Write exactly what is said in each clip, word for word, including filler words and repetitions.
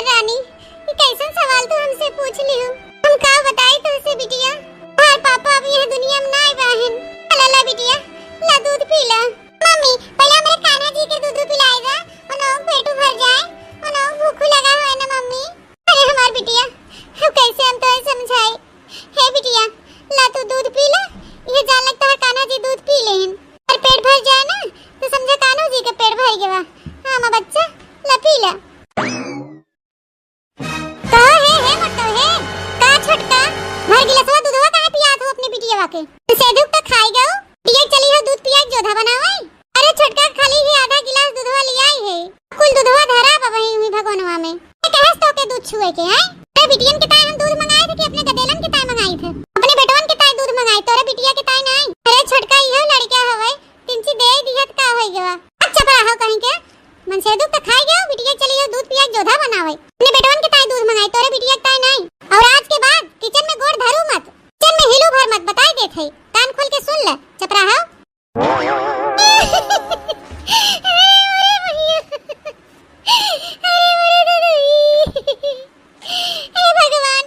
रानी, ई कैसन सवाल तू हमसे पूछ लिहू? हम का बताई तोहसे बिटिया? तोहार पापा अब यह दुनिया में नाई बाहिन। ला, ला बिटिया, ला दूध पी ला। मम्मी, पहिले हमरे कान्हा जी के दूध पिलाई दा, उन्हों पेटू भर जाए, उन्हों भूखू लगा होए ना मम्मी। अरे हमार बिटिया, अब कैसे हम तोहे समझाई? हे बिटिया, ला तू दूध पी ला, ये जान लगता है कान्हा जी दूध पी लेहिन। और पेट भर जाए ना, तो समझा कान्हा जी के पेट भर गवा। हाँ, माँ बच्चा, ला पी ला। कहो हे, हे मत कहो हे। का छोटका, भर गिलसवा दूधवा काहे पियात हो अपने बिटियावा के? सेदुक तो खाई गऊ, पिए चली हो दूध पिया के जोधा बनावे। अरे छोटका, खाली ही आधा गिलास दूधवा लियाई है, कुल दूधवा धरा बा वहीं हुई भगोनवा में। ये कहस तो के दूध छुए के, हैं? अरे बिटियन के ताई हम दूध मंगाए थे कि अपने गदेलन के ताई मंगाई थे? अपने बेटवन के ताई दूध मंगाई, तोरे बिटिया के ताई नाई। अरे छोटका, इहो लड़का हवे, तिनची दे दिहत का होई गवा। अच्छा बड़ा हो कहीं के, मनसेदुक तो खाई गयो, बिटिया चली हो दूध पिया के जोधा बनावे। अपने बेटवन के ताई दूध मंगाई, तोरे बिटिया के ताई नाई। और आज के बाद किचन में गोड़ धरू मत, किचन में हिलू भर मत, बताई देत है। कान खोल के सुन ले, चपराहा। अरे भगवान,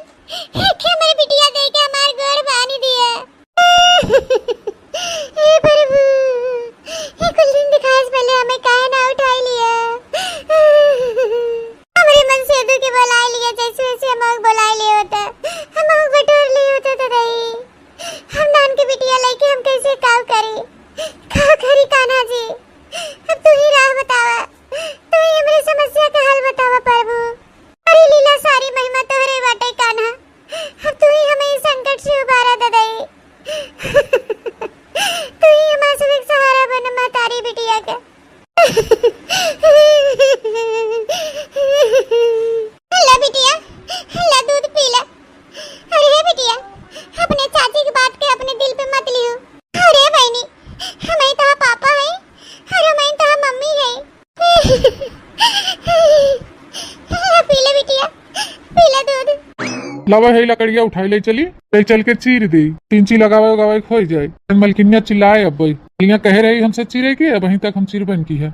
एक हमरे बिटिया दे के हमार गोड़ बांध दिया। हे प्रभु, ये कुल दिन दिखाए से पहले हमें काहे ना उठाई लिया? हमरे मनसेदू के बुलाए लिया, जैसे वैसे हम लोग बुलाए लिए होते, हम लोग बटोर लिए होते तो नहीं। हम नान के बिटिया लेके हम कैसे काव करी? का करी कान्हा जी? अब तू ही राह बतावा, तू ही हमरे समस्या का हल बतावा प्रभु। सारी लीला, सारी महिमा तोहरे बाटे कान्हा। अब तू ही हमें इस संकट से उबारा दे दई। तू ही हमार सबके सहारा बन महतारी बिटिया के। ला बिटिया, ला दूध पी ला। अरे हे बिटिया, अपने चाची की बात के अपने दिल पे मत लियो। अरे बहनी, हमें तो पापा है, अरे हमें तो मम्मी है। ला पी ले बिटिया, पी ले दूध। लावा है लकड़िया उठाई ले चली, ले चल के चीर दे। तिनची लगावे उगावे खोई जाए। मलकिनिया चिल्लाए अब भाई। मलकिनिया कहे रही हमसे चीरे के, अब वहीं तक हम चीरबन की है।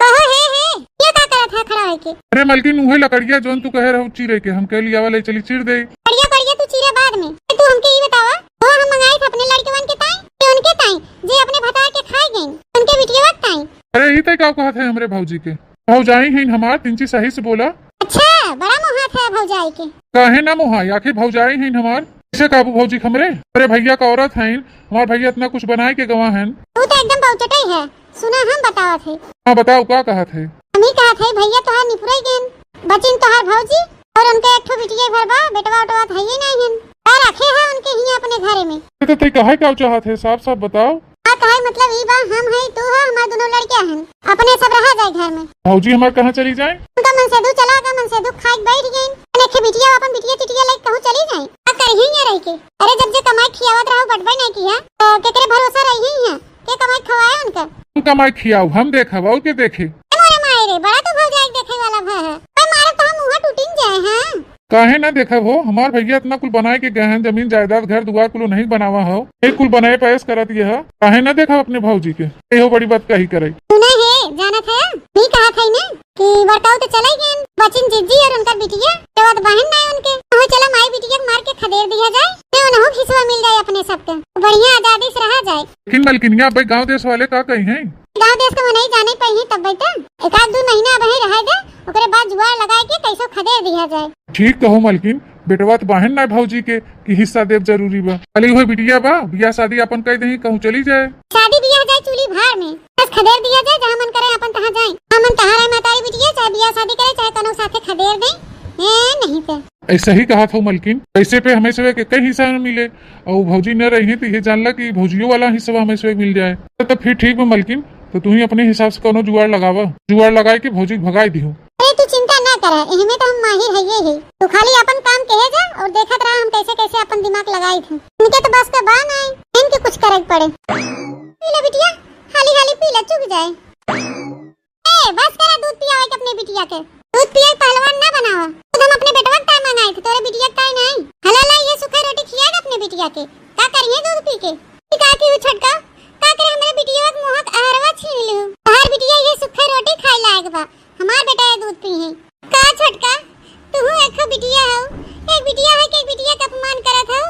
कहो हे, हे, ये का करत है खड़ा होके? अरे मलकिन, उहे लकड़िया जौन तू कहे रहू चीरे के, हम कह लिया वाले चली चीर दे। कड़िया, कड़िया तू चीरे बाद में। तू हमके ई बतावा, वो हम मंगाई थे अपने लड़कवन के ताई, कि उनके ताई, जे अपने भतार के खाए गईं, उनके बिटिया के ताई। अरे ई तय का कहत है हमरे भौजी के? भौजाई हैं हमार, तिनची सही से बोला। अच्छा, बड़ा मोहात है भौजाई के। काहे ना मोहाई, आखिर भौजाई हैं हमार। कैसे काबू भौजी हमरे? अरे भैया का औरत हैं, हमार भैया इतना कुछ बनाए के गवा हैं। तू तो एकदम बहुचटई है। सुना हम बतावत है। हाँ बताओ, का कहत है? हम ही कहत है भैया तोहार निपुराई गेन, बचिन तोहार भौजी और उनके एक ठो बिटिया भर बा, बेटवा उटवा तो है ही नहीं हन। का रखे है उनके हियाँ अपने घरे में? अरे तो तई कहे का चाहत है, साफ साफ बताओ। का कहे मतलब ई बा, हम है तू है, हमार दोनों लड़कियाँ हन, अपने सब रहा जाए घर में। भौजी हमार कहाँ चली जाए? उनका मनसेदू चला गया, मनसेदू खाए के बैठ गई। अपने के बिटिया अपन बिटिया टिटिया लेके कहूँ चली जाए, का करी हियाँ रह के? अरे जब जे कमाई खियावत रहो बटबे नहीं किया तो केकरे भरोसा रही है? के कमाई खवाए उनका? हम कमाई खियाऊ, हम देखब, और के देखे? ए मोरे माई रे, बड़ा तू भौजाई के देखे वाला भा है। कोई मारब तो हम मुँह टूटिन जाए हैं। काहे ना देखब हो, हमार भैया इतना कुल बनाए के गए हैं, जमीन जायदाद घर दुआर कुल नहीं बनावा हो, एक कुल बनाए पैस करत ये है, काहे ना देखब अपने भौजी के? एहो बड़ी बात कही करे। सुने हे, जानत है, मी कहत है ना कि बड़काऊ तो चले गए, बचिन जिज्जी और उनकर बिटिया, जवात बहन ना उनके, हो चला माई बिटिया के मार के खदेर दिया जाए, ने उनहु हिस्सा मिल जाए अपने सबके, तो बढ़िया आजादी से रहा जाए। लेकिन मलकिनिया, अब गाँव देश वाले का कही हैं? गाँव देश के मनई जाने पई ही तब बैठा, एक आध दो महीना अब ही रहे दे, ओकरे बाद जुआर लगाए के कैसो खदेर दिया जाए। ठीक कहो मलकिन, बेटवा तो बाहन ना भौजी के कि हिस्सा देब जरूरी बा। खाली वही बिटिया बा, बियाह शादी अपन कह दही कहूँ चली जाए। शादी बियाह जाए चूल्ही भार में, बस खदेर दिया जाए, जहाँ मन करे अपन तहाँ जाए। हाँ मन तहाँ रहे महतारी बिटिया, चाहे बियाह शादी करे, चाहे कोनो साथे खदेर दे, ए नहीं पे। ऐसा ही कहा था मलकिन, पैसे पे हमें से के कई हिस्सा न मिले, और भौजी न रही तो ये जान ला कि भौजियों वाला हिस्सा हमें से मिल जाए। तो, तो फिर ठीक बा मलकिन, तो तू ही अपने हिसाब से कोनो जुगाड़ लगावा, जुगाड़ लगाए के भौजी के भगाई दिहो। अरे तू चिंता ना करा, एहमे तो हम माहिर हइये ही। तू खाली अपन काम कहे जा और देखत रहा हम कैसे कैसे अपन दिमाग लगाई थे। इनके तो बस के बा नहीं, इनके कुछ करे के पड़े। पी ले बिटिया, हाली हाली पी ले, चुक जाए। ए, बस करा दूध पियावे के अपने बिटिया के। दूध पिए के पहलवान ना बनावा। दूध हम अपने बेटवा के ताई मंगाई थे, तोरे बिटिया के ताई नहीं। हला ला ये सूखा रोटी खिया दे अपने बिटिया के। का करिए दूध पी के? ई का की छोटका? का करे हमरे बिटिया के मुँह के अहरवा छीन लिहू? तोहार बिटिया ये सूखा रोटी खाए लायक बा। हमार बेटा ये दूध पी है। का छोटका? बिटिया हौ, एक बिटिया है कि एक बिटिया का अपमान करत हौ।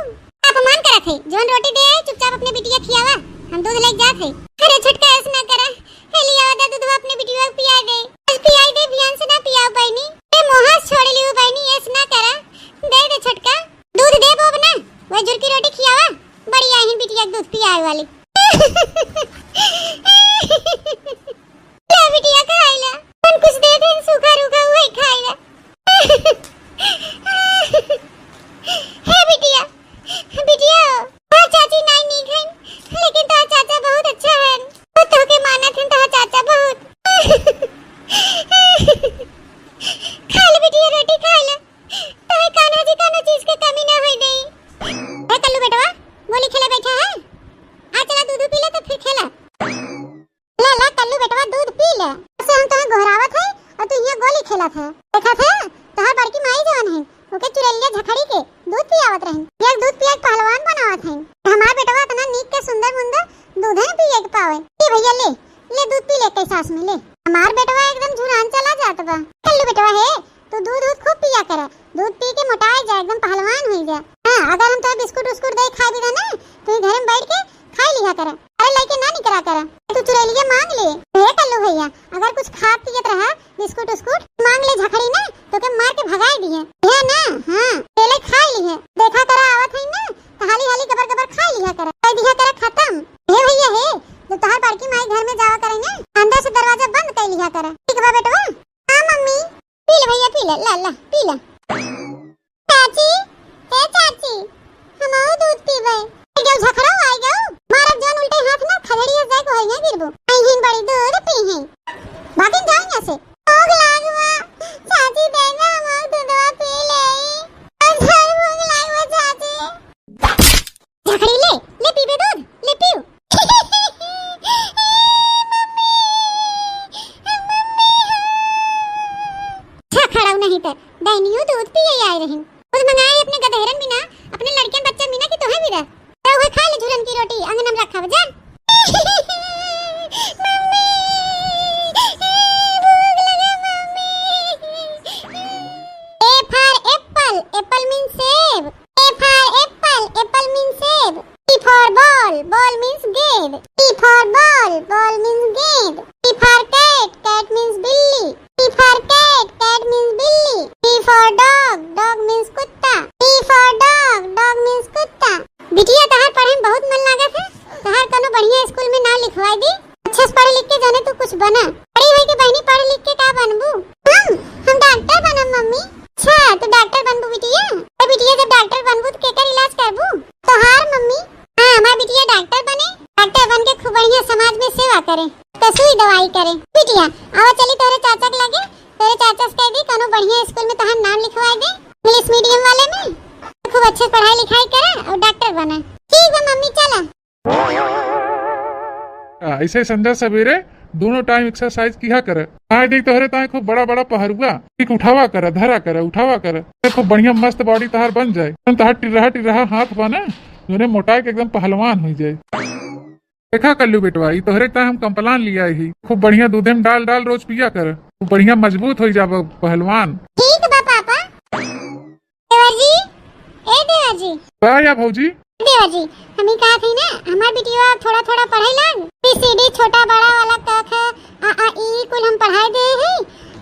अपमान करत है, जौन रोटी दे आई, चुपचाप अपने बिटिया खियावा, हम दूध लेके जात है। अरे छोटका, ऐस ना करा, हे लियावा दा दूधवा, अपने बिटिया के पिया दे। आज पियाई दे, बिहान से ना पियाओ बहिनी। ए मोहा छोड़ लियो बहिनी, ऐस ना करा, दे दे छोटका। दूध दे बोब ना, वही जुरकी रोटी खियावा, बड़ी आई बिटिया के दूध पियाए वाली। ला बिटिया खाई ला, अपन कुछ दे दे, सूखा रूखा हुआ ही खाई ला। हे बिटिया, बिटिया, तोहार चाची नाई नीक हन, लेकिन तोहार चाचा बहुत अच्छा हन। वो तोहके मानत हन, तोहार चाचा बहुत। खा ले बिटिया, रोटी खा ले। तोहे कान्हा जी कौनो चीज के कमी ना होई देई। ए कल्लू बेटवा, गोली खेले बैठा है? आ चला दूध पी ले तो फिर खेला। ले, ले, कल्लू बेटवा, दूध पी ले। से हम तोहे गोहरावत है और तू हियां गोली खेलत है। देखत है, तोहार बड़की माई जवन है, ओके चुरैलिया झखड़ी के दूध पियावत रही। एक दूध पिया के पहलवान बनावत है। हमार बेटवा इतना नीक के सुंदर मुंदर दूध है पिए के पावे। ए भैया, ले, ले दूध पी ले, कई सांस में ले। हमार बेटवा एकदम झुरान चला जात बा। कल्लू बेटवा है, तू दूध, दूध खूब पिया कर, दूध पी के मोटाए जा, एकदम पहलवान हुई जा। हाँ, अगर हम तोहे बिस्कुट उस्कुट दे खाए भी ना, तू ही घर में बैठ के खाई लिहा कर। अरे लइके ना निकरा कर, तू चुरैलिया मांग ले। हे कल्लू भैया, अगर कुछ खात पियत रहा बिस्कुट उस्कुट, मांग ले झखड़ी ना, तोके मार के भगाई दिहे। हे ना, हाँ, पहले खाई लिहे। देखा करा आवत है ना, तो हाली हाली गबर गबर खाई लिहा कर, कह दिहा कर खत्म। हे भैया हे, जब तोहार बड़की माई घर में जावा करे ना, अंदर से दरवाजा बंद कर लिहा कर। ठीक बा बेटवा? हाँ मम्मी। पी ले भैया, पी ले, ला, ला, पी ले। चाची, ए चाची, हमहू दूध पीबे। आई गयो झखड़ा, आई गयो। मारब जौन उल्टे हाथ ना, खदेड़िया से को है गिरबो। आई हिन बड़ी दूध पी है। भागिन जाओ यहाँ से। भूख लाग बा। चाची, दे दे, हमहू दूधवा पी ले। अच्छा, भूख लाग बा, चाची। झखड़ी ले, ले पीबे दूध, ले पीऊ। Mummy, mummy. झखड़ऊ नहीं त, दैनियो दूध पिए आए रहिन। खुद मंगाए अपने गदहरन बिना, अपने लड़कियन बच्चा बिना कि तोहे बिना। तो वह खा ले झुरन की रोटी, अंगन में रखा जा। मम्मी, भूख लगा mummy. A for apple, apple means सेब। A for apple, apple means सेब। B for ball, ball means गेंद। B for ball, ball means गेंद। C for cat, cat means बिल्ली। C for cat, cat means बिल्ली। D for dog, dog means कुत्ता। D for dog, dog means कुत्ता। बिटिया, तहार पढ़े में बहुत मन लागत है, तहार कोनो बढ़िया स्कूल में नाम लिखवाई दी। अच्छे से पढ़ लिख के जाने तू कुछ बना। बड़ी होई के बहनी पढ़ लिख के का बनबू? हम, हम डॉक्टर बनब मम्मी। अच्छा, तू डॉक्टर बनबू बिटिया? तो बिटिया जब डॉक्टर बनबू तो केकर इलाज करबू? तोहार मम्मी। हाँ, हमार बिटिया डॉक्टर बने, डॉक्टर बन के खूब बढ़िया समाज में सेवा करे, तो सुई दवाई करे। बिटिया, आवा चली तोहरे चाचा के लगे, तोहरे चाचा से कह दी कोनो बढ़िया स्कूल में तोहार नाम लिखवा दे, इंग्लिश मीडियम वाले में। खूब अच्छे से पढ़ाई लिखाई करे और डॉक्टर बने। ठीक बा मम्मी, चला। आ, ऐसे संझा सवेरे दोनों टाइम एक्सरसाइज किया करे। आए देख तोहरे ताए खूब बड़ा बड़ा पहरुआ, ठीक उठावा करे, धरा करे, उठावा करे। ये खूब बढ़िया मस्त बॉडी तहार बन जाए। हम तहार टिर्रहा टिर्रहा हाथ बा ना, जोने मोटाए के एकदम पहलवान हो जाए। देखा कल्लू बेटवा, ई तोहरे ताए हम कंपलान लिया ही। खूब बढ़िया दूधे में डाल डाल रोज पिया करे, खूब बढ़िया मजबूत हो जाबा पहलवान। ठीक बा पापा। देवर जी, ए देवर जी। का या भौजी? देवर जी, हम ही कहा थी ना, हमार बिटिया थोड़ा थोड़ा पढ़े लाग, A B C D छोटा बड़ा वाला क ख, आ आ ई कुल हम पढ़ाई दे ही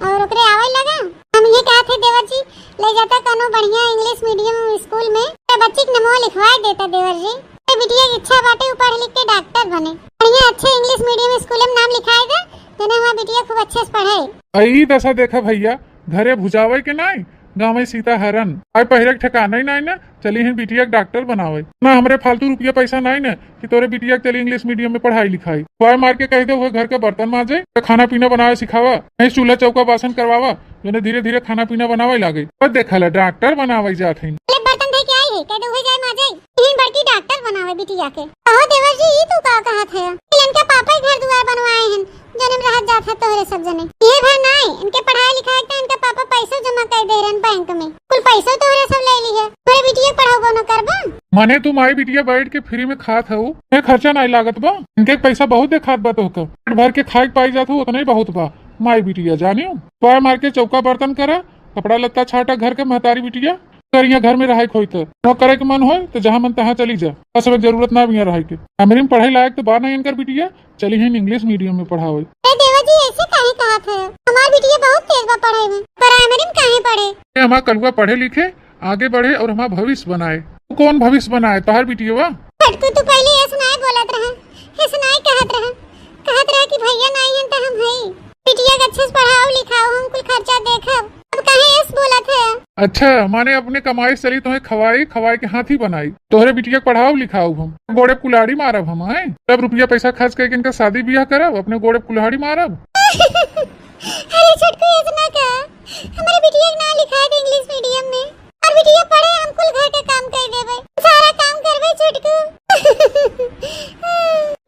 और ओकरे आवे लगा। हम ये कहा थे देवर जी, ले जाता कोनो बढ़िया इंग्लिश मीडियम स्कूल में, तो बच्ची के नमवा लिखवाए देता देवर जी। तो बिटिया की इच्छा बाटे उ पढ़ लिख के डॉक्टर बने। बढ़िया अच्छे इंग्लिश मीडियम स्कूल में नाम लिखाए दे, जने हमार बिटिया खूब अच्छे से पढ़े। आ ई दशा देखा भैया, घरे भुजावे के नाई, गाँवे सीता हरन। आई पहिरे के ठिकाना ही नाई ना, चली ही बिटिया के डॉक्टर बनावे। ना हमरे फालतू रुपया पैसा नाई ना कि तोरे बिटिया के चली इंग्लिश मीडियम में पढ़ाई लिखाई। वाय मार के कह दे, वह घर के बर्तन माजे, या खाना पीना बनावे सिखावा, नहीं चूल्हा चौका बासन करवावा, जने धीरे धीरे खाना पीना बनावे लागे। पर देखा ला, डॉक्टर बनावे जात है। ले बर्तन धोई के आई है, कह दे उहे जाए माजे। इहन बड़की डॉक्टर बनावे बिटिया के। कहो देवर जी, ई तू का कहत है? इनके पापा ही घर दुआर बनवाए हैं, जने में रहत जात है तोहरे सब जने। ये भर नाई, इनके पढ़ाई लिखाई के इनके पापा पैसो जमा कर दे रहन बैंक में। कुल पैसो तोहरे सब ले ली है। तोहरे बिटिया के पढ़ाबो न करबो? माने तू माई बिटिया बैठ के फ्री में खात हऊ, ये खर्चा नाई लागत बा? इनके पैसा बहुत देखात बा तोहका। पेट भर के खाए के पाई जात हऊ, उतना ही बहुत बा। माई बिटिया जानियो, वाय मार के चौका बर्तन करा, कपड़ा लत्ता छाटा घर के महतारी बिटिया, अगर यहाँ घर में रहे के होई त, न करे के मन होय त जहाँ मन तहाँ चली जा। बस अब जरूरत ना बिया रहे के। हमरे में पढ़े लायक तो बा ना इनकर बिटिया, चली हैं इंग्लिश मीडियम में पढ़ावे। अरे देवर जी, ऐसे काहे कहत है? हमार बिटिया बहुत तेज बा पढ़े में, प्राइमरी में काहे पढ़े? ए, हमार कलुआ पढ़े लिखे, आगे बढ़े और हमार भविष्य बनाए। तू कौन भविष्य बनाए, तोहार बिटिया बा? छोटकू, तू पहले ऐसे नाय बोलत रहे, ऐसे नाय कहत रहे, कहत रहे कि भैया नाय हैं त हम हई। बिटिया के अच्छे से पढ़ाओ लिखाओ, हम कुल खर्चा देखब। अब काहे ऐसे बोलत है? अच्छा, माने अपने कमाई से चली, तुम्हें खवाई, खवाई के हाथी बनाई। तोहरे बिटिया के पढ़ाओ लिखाओ हम, गोड़े कुल्हाड़ी मारब हम, हैं? सब रुपया पैसा खर्च करके इनका शादी बियाह करब, अपने गोड़े कुल्हाड़ी मारब। अरे छोटकू, ऐसे ना कह, हमारे बिटिया के ना लिखा दे इंग्लिश मीडियम में। और बिटिया पढ़े, हम कुल घर के काम कर देबे, सारा काम करबे छोटकू।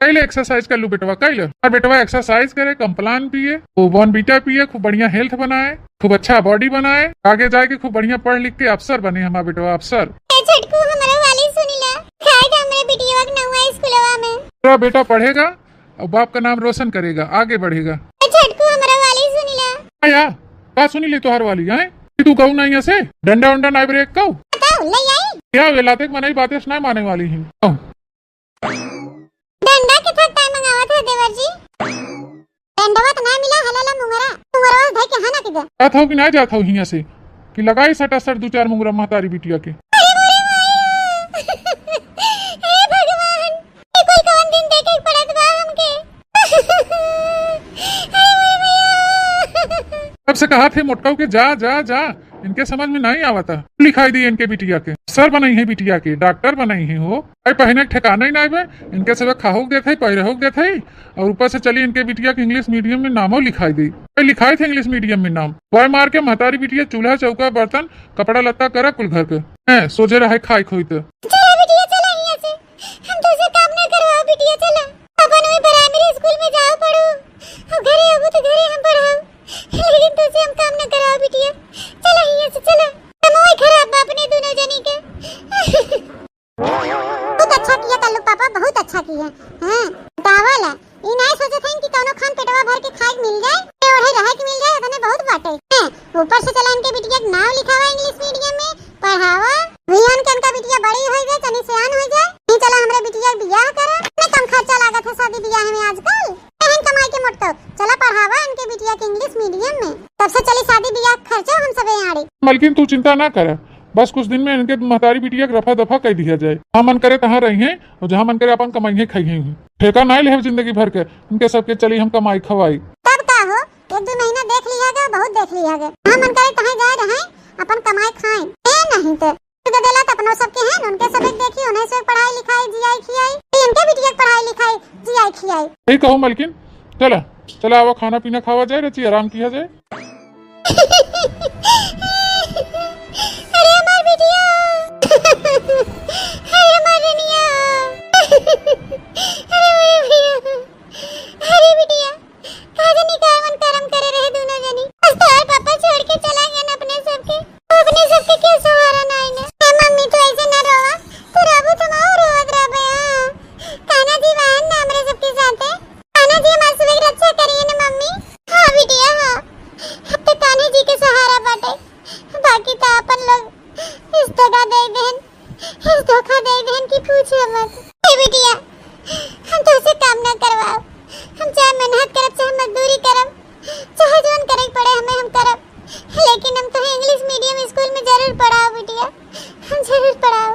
कैले एक्सरसाइज कर लू बेटवा, कैले। और बेटवा एक्सरसाइज करे, कॉम्प्लान पिए, वो बॉर्नवीटा पिए, खूब बढ़िया हेल्थ बनाए, खूब अच्छा बॉडी बनाए, आगे जाके खूब बढ़िया पढ़ लिख के अफसर बने हमार बेटवा, अफसर। ए छोटकू, हमरो वाली सुनी ला, खाए के हमरे बिटिया के नौवा स्कूलवा में। तेरा बेटा पढ़ेगा और बाप का नाम रोशन करेगा, आगे बढ़ेगा। ए छोटकू, हमरो वाली सुनी ला। आया, का सुनी ले तोहार वाली, हैं? कि तू कहू ना यहाँ से, डंडा उंडा ना ब्रेक कहू। बताओ, ले आई। क्या वे लाते के मनई बातें से ना माने वाली हैं। कहू। डंडा के थक टाइम मंगावत है देवर जी। डंडवा त ना मिला, हलाला मुंगरा। मुंगरवा धै के हना के दे। जात हो कि ना जात हो हियां से? कि लगाई सटासट दू चार मुंगरा महतारी बिटिया के। अरे मोरे माया। हे भगवान, ये कुल कवन दिन देखे के पड़त बा हमके। अरे मोरे माया। तब से कहा थे मोटकाऊ के जा, जा, जा। इनके समझ में नहीं आवता। लिखाई दी इनके बिटिया के। सर बनाई है बिटिया के, डॉक्टर बनाई है हो। अरे पहने के ठिकाना ही ना बे। इनके सब खाहू के देत है, पहिरहू के देत है। और ऊपर से चली इनके बिटिया के इंग्लिश मीडियम में नामो लिखाई दी। अरे लिखाई थे इंग्लिश मीडियम में नाम। वाय मार के महतारी बिटिया चूल्हा चौका बर्तन कपड़ा लत्ता करा कुल घर के। हैं, सोझे रहे खाई खोई ते। चला बिटिया, चला हियां से। हम तोसे काम ना करवाओ बिटिया, चला। अपन वही प्राइमरी स्कूल में जाओ पढ़ो। और घरे आबो तो घरे हम पढ़ाओ। लेकिन तोसे हम काम ना कराओ बिटिया। चला हियां से, चला। हम वही खराब बा अपने दोनों जनी के। बहुत अच्छा किया कल्लू पापा, बहुत अच्छा किया। हाँ, बतावल। ई नाय सोचत हईन कि कौनो खान पेटवा भर के खाए के मिल जाए, ओढ़े रहे के मिल जाए, उतने बहुत बाटे। हैं, ऊपर से चला इनके बिटिया के नाम लिखावा इंग्लिश मीडियम में, पढ़ावा। बिहान के इनका बिटिया बड़ी हो जाए, तनी सियान हो जाए, नहीं चला हमरे बिटिया के बियाह करा। इतने कम खर्चा लागत है शादी बियाह में आजकल। एहन कमाई के मोटको, चला पढ़ावा इनके बिटिया के इंग्लिश मीडियम में। तब से चली शादी बियाह के खर्चा हम सबे आड़ी। मलकिन तू चिंता ना कर, बस कुछ दिन में इनके महतारी बिटिया के रफा दफा कर दिया जाए। हाँ मन करे तहाँ रही हैं और जहाँ मन करे अपन कमाई है खाई हैं। ठेका ना लेहब जिंदगी भर के, इनके सबके चली हम कमाई खवाई। तब का हो, एक दो महीना देख लिया गया, बहुत देख लिया गया। हाँ मन करे तहाँ जाए रहे, अपन कमाई खाए। ए नहीं तो, तू दे देला त अपनो सबके हैं, उनके सब एक देखी, उन्हें से पढ़ाई लिखाई, जियाई खियाई, इनके बिटिया के पढ़ाई लिखाई, जियाई खियाई। यही कहो मलकिन, चला, चला आवा खाना पीना खावा जाए, रची आराम किया जाए। अरे हमार बिटिया, अरे हमार रनिया, अरे हमार भैया, अरे बिटिया, का जानी का मन करम करे रहे दोनों जनी। बस तोहर पापा छोड़ के चला गए अपने सबके, अपने सबके क्यों सहारा ना आईने। ए मम्मी, तू ऐसे ना रोवा, तू रोबू तो हम और रोवत रहबे। हाँ, कान्हा जी बहन ना हमरे सबके साथे। कान्हा जी हमार सबके रक्षा करिए ना मम्मी। हाँ बिटिया, हाँ, अब तो कान्हा जी के सहारा बाटे, बाकी तो अपन लोग इस दगा दे देन, इस धोखा दे देन कि पूछो मत। ए बिटिया, हम तोसे काम ना करवाओ, हम चाहे मेहनत करब, चाहे मजदूरी करब, चाहे जौन करे के पड़े हमें हम करब, लेकिन हम तोहे इंग्लिश मीडियम स्कूल में जरूर पढ़ाओ बिटिया, हम जरूर पढ़ाओ।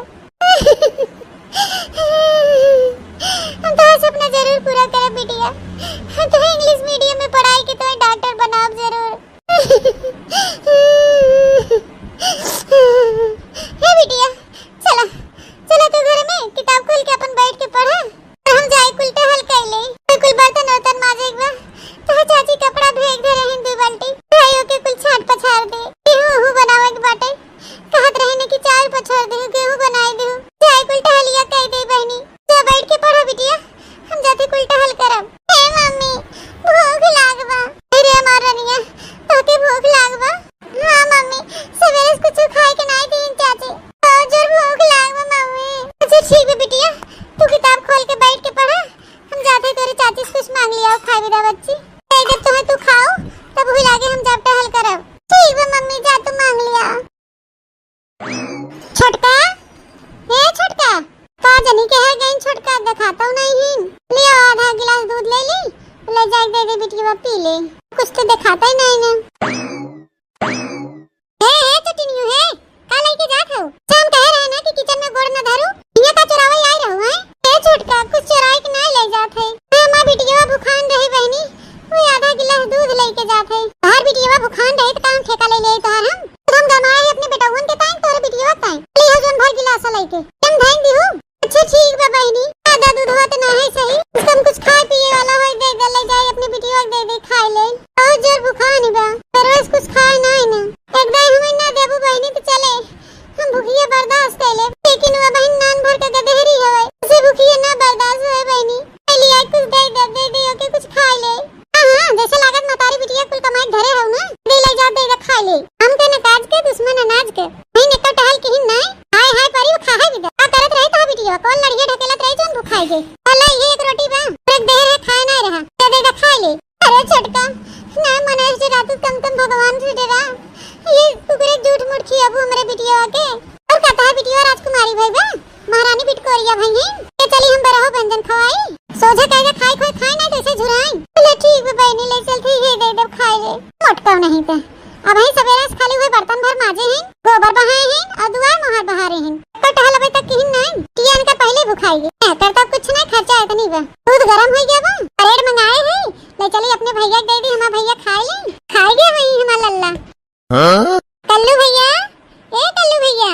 हम तोहार सपना जरूर पूरा करब बिटिया, हम तोहे इंग्लिश मीडियम में पढ़ाई के तोहे डॉक्टर बनाब जरूर। हे बिटिया, चला, चला तू घर में किताब खोल के अपन बैठ के पढ़ा। तो पी ले। कुछ तो देखाता ही नहीं ना। हे, हे, चुटिनियो, हे, का लइके जात हऊ? अच्छा, हम कहे रहे ना कि किचन में गोड़ न धरू, इहाँ का चोरावे आई रहू, हैं? ए छोटका, कुछ चोराई के ना ले जात है। हाँ, हमार बिटिया भुखान रही बहिनी, वो आधा गिलास दूध लइके जात है। तोहार बिटिया भुखान रही त का हम ठेका ले ले तोहार हम? तो हम गमाए अपने बेटउन के ताई, तोहरे बिटिया ताई। ली हो जौन भर गिलास लइके। तुम धइन दिहू? अच्छा ठीक बा बहिनी, आधा दूधवा त ना है सही, कम कुछ खाए पिए वाला होई दे दे, ले जाए अपने बिटिया के दे दे खाए ले। बहुत जोर भुखान बा, तो रोज कुछ खाए ना है ना। एक दाई हमें ना देबू बहिनी तो चले, हम भुखिया बर्दाश्त कर ले, लेकिन वह बहिन नान भर के गदहरी हवे, उसे भुखिया ना बर्दाश्त होए बहिनी। चली आई कुछ दे दे, दे दे ओके कुछ खाए ले। हाँ, हाँ, जैसे लागत महतारी बिटिया कुल कमाई धरे हऊ ना, दे ले जा, दे दे खाए ले। हम के न काज के, दुश्मन अनाज के। नहीं निकल टहल किहिन नाय। हाय, हाय, परी वो खाए भी दे। का करत रही तो बिटिया, कौन लड़िया ढकेलत रही जौन भुखाई गई। अल्लाह, ये एक रोटी बा, एक देर है खाए ना रहा। दे दे दे खाए ले। अरे छोटका, ना मने से रातू कम कम भगवान से डरा। ये कुकुरे झूठ मूठ खियाबू हमरे बिटिया के। और कहता है बिटिया राजकुमारी भई बा, महारानी बिटकोरिया भई है। ये चली हम बरहो व्यंजन खवाई। सोझे कह के खाई खोई खाई ना तो इसे झुराई। ले ठीक बा बहिनी, ले चल ठीक है, दे दे खाए ले। मोटका नहीं तो। अब ही सवेरे से खाली हुए बर्तन भर माजे हैं, गोबर बहाए हैं और दुआर मोहार बहारे हैं। तो टहल अबे तक किहिन नहीं, टिया इनका पहले भुखाई गई। ए, कर तो कुछ नहीं, खर्चा इतनी बा। दूध गरम हो गया बा, ब्रेड मंगाए हैं, ले चली अपने भैया के दे दी, हमार भैया खाए ले। खाए गए वही हमार लल्ला। हाँ? कल्लू भैया, ए कल्लू भैया,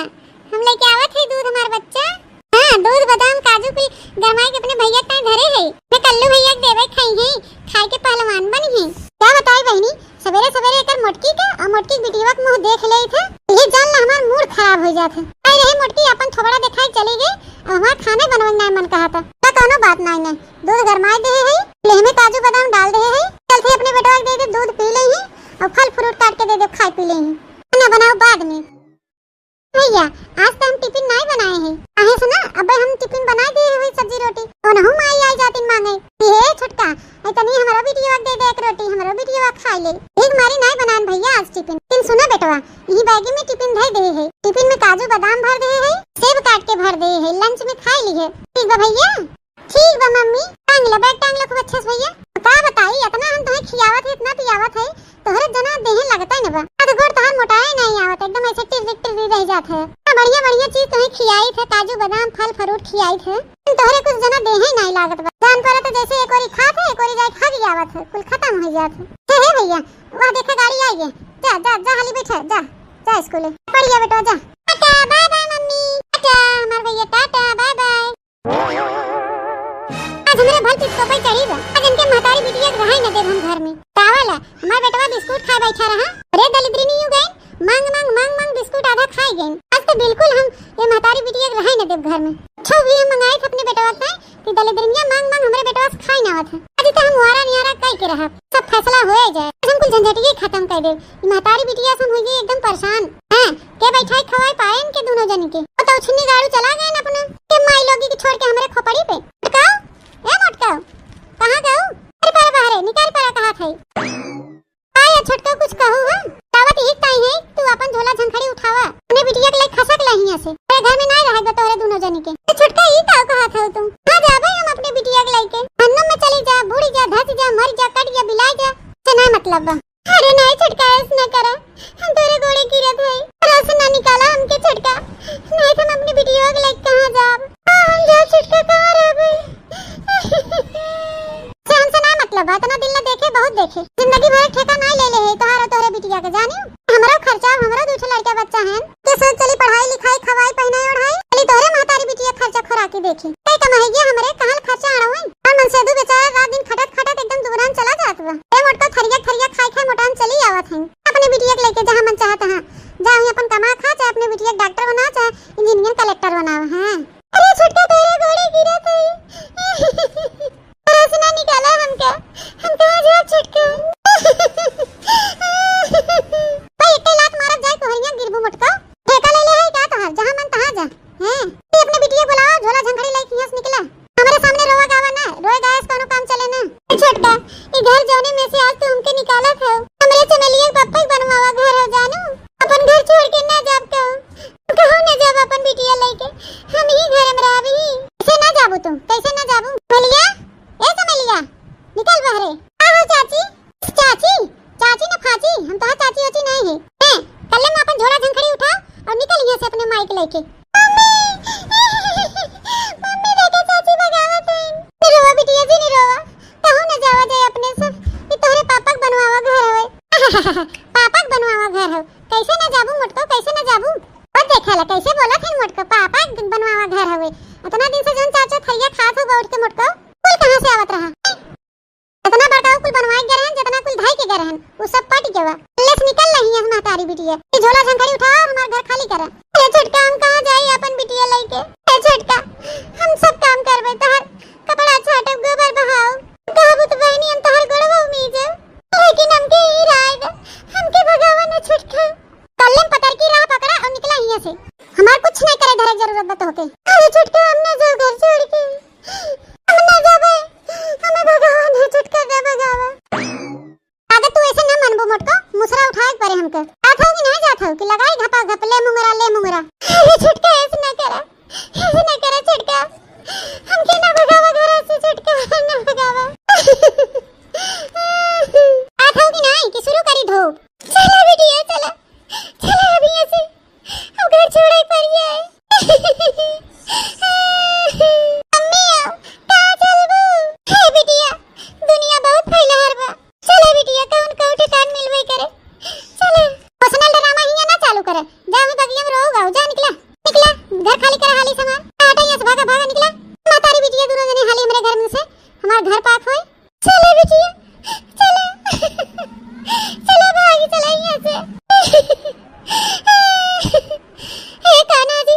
हम लेके आवत है दूध हमार बच्चा। हाँ, दूध, बादाम, काजू कुल गरमाई के अपने भैया के ताई धरे है। मैं कल्लू भैया के देवे खाई है, खाए के पहलवान बनी है। क्या बताई बहिनी, सवेरे सवेरे एकर मोटकी के और मोटकी के बिटिया के मुंह देख ले थे, ये जान ला हमार मूड खराब हो जात है। आई रही मोटकी अपन थोबड़ा दिखाई चली गई, अब हमार खाने बनवे ना मन कहा था। तो कोनो बात नहीं, नहीं दूध गरमाई दे है, लेह में काजू बादाम डाल दे है, चलते अपने बेटवा के दे दे दूध पी ले ही और फल फ्रूट काट के दे दे खाए पी ले ही, खाना बनाओ बाद में। भैया, आज तो हम टिफिन नहीं बनाए हैं। आहे सुना, अबे हम टिफिन बनाए दिए हुई सब्जी रोटी। ओनहु माई आई जातिन मांगे। हे छोटका, ए तनी हमरो बिटिया के दे दे एक रोटी, हमरो बिटिया खा ले। एक मारी नहीं बनान भैया आज टिफिन। लेकिन सुना बेटवा, यही बैग में टिफिन धर दे है। टिफिन में काजू बादाम भर दे है, सेब काट के भर दे है, लंच में खा ली है। ठीक बा भैया? ठीक बा मम्मी, टांग ले, बैग टांग ले खूब अच्छे से भैया। का बताई, इतना हम तुम्हें खियावत है, इतना पियावत है, तोहरे जना देहे लगता ही न बा। हाथ गोड़ तोहार मोटाए नहीं आवत, एकदम ऐसे टिर्री टिर्री रह जात है। इतना बढ़िया बढ़िया चीज तुम्हें खियाई थे, काजू बादाम फल फ्रूट खियाई थे, तोहरे कुछ जना देहे नहीं लागत बा। जान पर तो जैसे एक ओरी खात है, एक ओरी जाए खा भी आवत है, कुल खत्म हो जात है। हे, हे भैया, वह देखा गाड़ी आई है, जा, जा, जा, हाली बैठा, जा, जा स्कूल। बढ़िया बेटा, जा। Tata, bye bye mummy. Tata, हमार भैया, टाटा, बाय बाय। आज हमरे भल चित को पे चढ़ी बा। आज इनके महतारी बिटिया के रहाई न देब हम घर में। का वाला, हमार बेटवा बिस्कुट खाए बैठा रहा। अरे दलिद्री नहीं गए, मांग, मांग, मांग, मांग बिस्कुट आधा खाए गए। आज तो बिल्कुल हम ये महतारी बिटिया के रहाई न देब घर में। अच्छा भी हम मंगाए थे अपने बेटवा से कि दलिद्रिनिया मांग, मांग हमरे बेटवा से खाए ना आवत है। आज तो हम वारा नियारा कई के रहा, सब फैसला हो जाए। आज हम कुल झंझटिए खत्म कर दे। ई महतारी बिटिया से हम हो गई एकदम परेशान। हैं? के बैठाई खवाई पाए इनके दोनों जन के? वो तो उछनी गाड़ू चला गए ना अपना। के माई लोगी के छोड़ के हमरे खोपड़ी पे। मोटकाऊ, ए मोटकाऊ, कहाँ गऊ? अरे परा बाहरे, निकाल परा कहा थे। आया छोटका कुछ कहू है? तावत ही ताई है, तू अपन झोला झंखड़ी उठावा। अपने बिटिया के लिए खसक ला हियां से। अरे घर में ना रहे तोहरे दोनों जनी के। ए छोटका ई का कहा था तू? आ जा भाई हम अपने बिटिया के लेके। हन्नम में चली जा, बूड़ी जा, धस जा, मर जा, कट जा, बिलाई जा। से ना मतलब बा। अरे नहीं छोटका, ऐस न करा, हम तोरे गोड़े गिरत हई, रस ना निकाला हमके छोटका, नहीं तो हम अपनी बिटिया के लेके कहाँ जाब? हाँ, हम जा छोटका, कहाँ रहबे? से हमसे ना मतलब बा, इतना दिल ना देखे, बहुत देखे, जिंदगी भर ठेका नहीं ले ले है तोहार और तोहरे बिटिया के, जानी? हमरो खर्चा, हमरो दू ठे लड़का बच्चा हैं, के सोच चली पढ़ाई लिखाई, खवाई पहनाई ओढ़ाई, चली तोहरे महतारी बिटिया खर्चा खोराकी देखी। कई कमाई गया हमरे, कहाँ खर्चा आना हुई? और मनसेधु बेचारा रात दिन खटत खटत एकदम दुबरान चला जात बा। ए मोटका थरिया थरिया खाई खाई मोटान चली आवत हैं। अपने बिटिया के लेके जहाँ मन चाहत तहाँ जा, वहीं अपन कमा खा, चाहे अपने बिटिया के डॉक्टर बना, चाहे इंजीनियर कलेक्टर बनाओ। हाँ। अरे छोटका तोरे गोड़े गिरत है। रस ना निकाला हमका, हम कहाँ जाब छोटका? भाई, एक लात मारत जाए कोहरिया गिरबू मोटका। ठेका ले ले है का तोहार? जहाँ मन तहाँ जा। हैं? तू अपने बिटिया बुलाओ, झोला झंखड़ी लेके यहाँ से निकला। हमारे सामने रोवा गावा ना, रोए गाए से कोनो काम चले ना। ए छोटका, ई घर जौने में से आज तू हमके निकालत हो, हमरे चमेलिया के पप्पा के बनवावा घर हो जानू। अब के। मम्मी, मम्मी, देखा चाची भगावत हैं। नहीं रोवा बिटिया जी, नहीं रोवा। कहूँ न जावा जाए अपने से। ई तोहरे पापा के बनवावा घर हवे। पापा के बनवावा घर हवे। कैसे न जाबू मोटको, कैसे न जाबू? और देखा ला, कैसे बोलत है मोटको, पापा के बनवावा घर हवे। इतना दिन से जौन चार चौथरिया खात हो बैठ के मोटको, कुल कहाँ से आवत रहा? इतना बड़का कुल बनवाए के गए रहन, जितना कुल धाई के गए रहन, उ सब पट गवा। ले से निकल रही है महतारी बिटिया। ये झोला झंखड़ी उठावा और हमार घर खाली करा। ए छोटका, हम कहाँ जाई अपन बिटिया लेके? ए छोटका, हम सब काम करबे, तहार कपड़ा छाटब, गोबर बहाओ, कहबू तो बहनी हम तहार गोड़वा मीजब, लेकिन हमके ई राय दे, हमके भगावा ना छोटका। कल्ले में पतर की राह पकड़ा और निकला हियां से। हमार कुछ नहीं करे धरे जरूरत बा तोहके। अरे छोटका, हम ना जाओ घर छोड़ के। हम ना जाबे। हमें भगावा ना छोटका, ना भगावा। अगर तू ऐसे ना मनबो मोटको, मुसरा उठाए के परे हमके। जात हो कि नहीं जात हो कि लगाई घपा घप, ले मुंगरा, ले मुंगरा। अरे छोटका, ऐसे ना करा, ऐसे ना करा छोटका। हमके ना भगावा घर से छोटका, ना भगावा। जात हो कि नहीं कि शुरू करी धूप? चला बिटिया, चला। चला अब यहाँ से, अब घर छोड़े पड़ जाए। मम्मी, आओ, कहाँ चलबू? हे बिटिया, दुनिया बहुत फैलहर बा। चला बिटिया, कौन कहूँ ठिकान मिलबे करे। चला। Personal drama हियाँ ना चालू करे। जा, वही बगिया में रहो, गाओ। जा, निकला, निकला। घर खाली करा, हाली से हमार। हटा यहाँ से, भागा, भागा, निकला। महतारी बिटिया दोनों जने हाली हमरे घर में से। हमार घर पाक होए। चला बिटिया, चला। चला भाग, चला यहाँ से। हे कान्हा जी,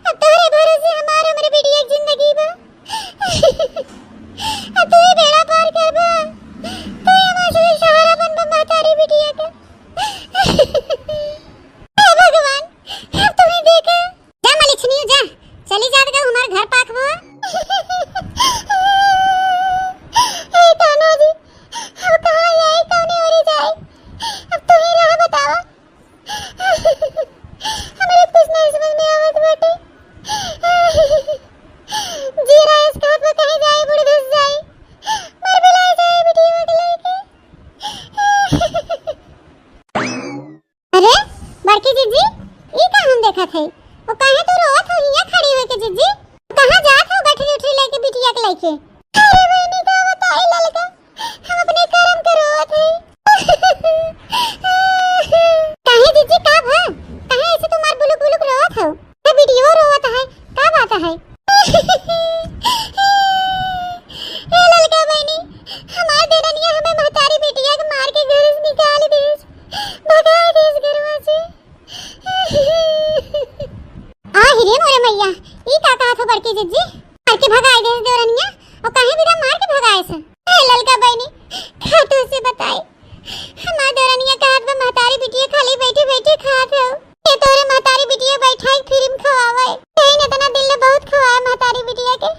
अब तोहरे भरोसे हमार, हमरे बिटिया के जिंदगी बा। अब तू ही बेड़ा पार करबा। तू ही हमार सहारा बनबा महतारी बिटिया के। हे भगवान, अब तू ही देखा। जा मलिछनी, जा, चली जात गऊ, हमार घर पाक हो। ए कान्हा जी, अब कहाँ जाई, कौने ओरी जाई? अब तू ही राह बतावा। हमरे कुछ नहीं समझ में आवत बाटे। जी रहा है इस कहाँ पे कहीं जाए, बूढ़ धस जाए, मर मिलाए जाए बिटिया के लेके। अरे बड़की जिज्जी, ई का हम देखत है? वो काहे तू रोवत हो हियां खड़ी होके जिज्जी? कहाँ जात हो गठरी उठरी लेके बिटिया के लेके? अरे बहनी का बताई ललका, हम अपने करम के रोवत है। काहे जिज्जी का भा? काहे ऐसे तुम्हार बुलुक बुलुक रोवत हो? ये बिटियो रोवत है, का बात है? ए ललका बहनी, हमार देरनिया हमें महतारी बिटिया के मार के घर से निकाल देस, भगाए देस घरवा से। आ हिरे मोरे मैया, ई का कहत हो बड़की जिज्जी? मार के भगाए देस देवरनिया, और काहे बिना मार के भगाए से? ए ललका बहनी, का तो से बताई, हमार देवरनिया कहत बा, "महतारी बिटिया खाली बैठी बैठी खात हो। ये तोरे महतारी बिटिया बैठा एक फिल्म खवावे। यही न इतना दिन ले बहुत खवाए महतारी बिटिया के।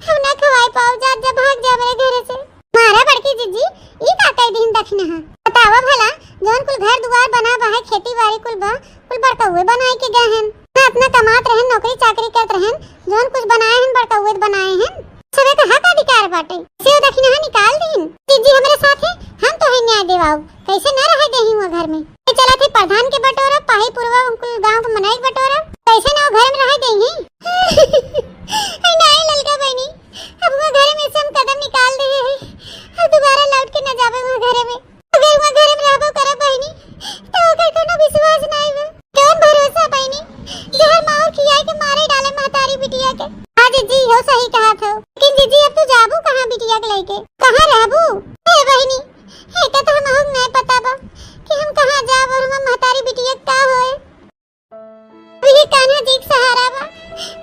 हम ना खवाए पाओ, जा, जा, भाग जा मेरे घर से।" मारा बड़की जिज्जी, ई का कई दिन दखिना है? बतावा भला, जौन कुल घर दुआर बना बा है, खेती बाड़ी कुल बा, कुल बड़कउए बनाए के गए हन। ना इतना कमात रहन, नौकरी चाकरी करत रहन, जौन कुछ बनाए हन, बड़कउए बनाए हन। सबे का हक अधिकार बाटे। से दखिनहा निकाल दीन। जिज्जी हमरे साथे, हम तोहे न्याय देवाओ। कैसे न रहे देही हुआ घर में। ये चला थे प्रधान के बटोरा, पाही पुरवा, उनको गांव के मनई के बटोरा। कैसे ना वो घर में रहे देही? अरे नाई ललका बहनी, अब वो घर में से हम कदम निकाल दे हैं। अब दोबारा लौट के न जावे वो घर में। अगर वहाँ घर में रहबो करब बहिनी, तो ओकर कोनो विश्वास नाई बा। कौन भरोसा बहिनी, जहर माहुर खियाए के मारे डाले महतारी बिटिया के। हाँ जिज्जी, हो सही कहत हो। लेकिन जिज्जी, अब तू जाबू कहाँ बिटिया के लेके? कहाँ रहबू? हे बहिनी, एका तो हमहू के नाई पता बा कि हम कहाँ जाब और हमार महतारी बिटिया के का होए। अब ये कान्हा जी के सहारा बा,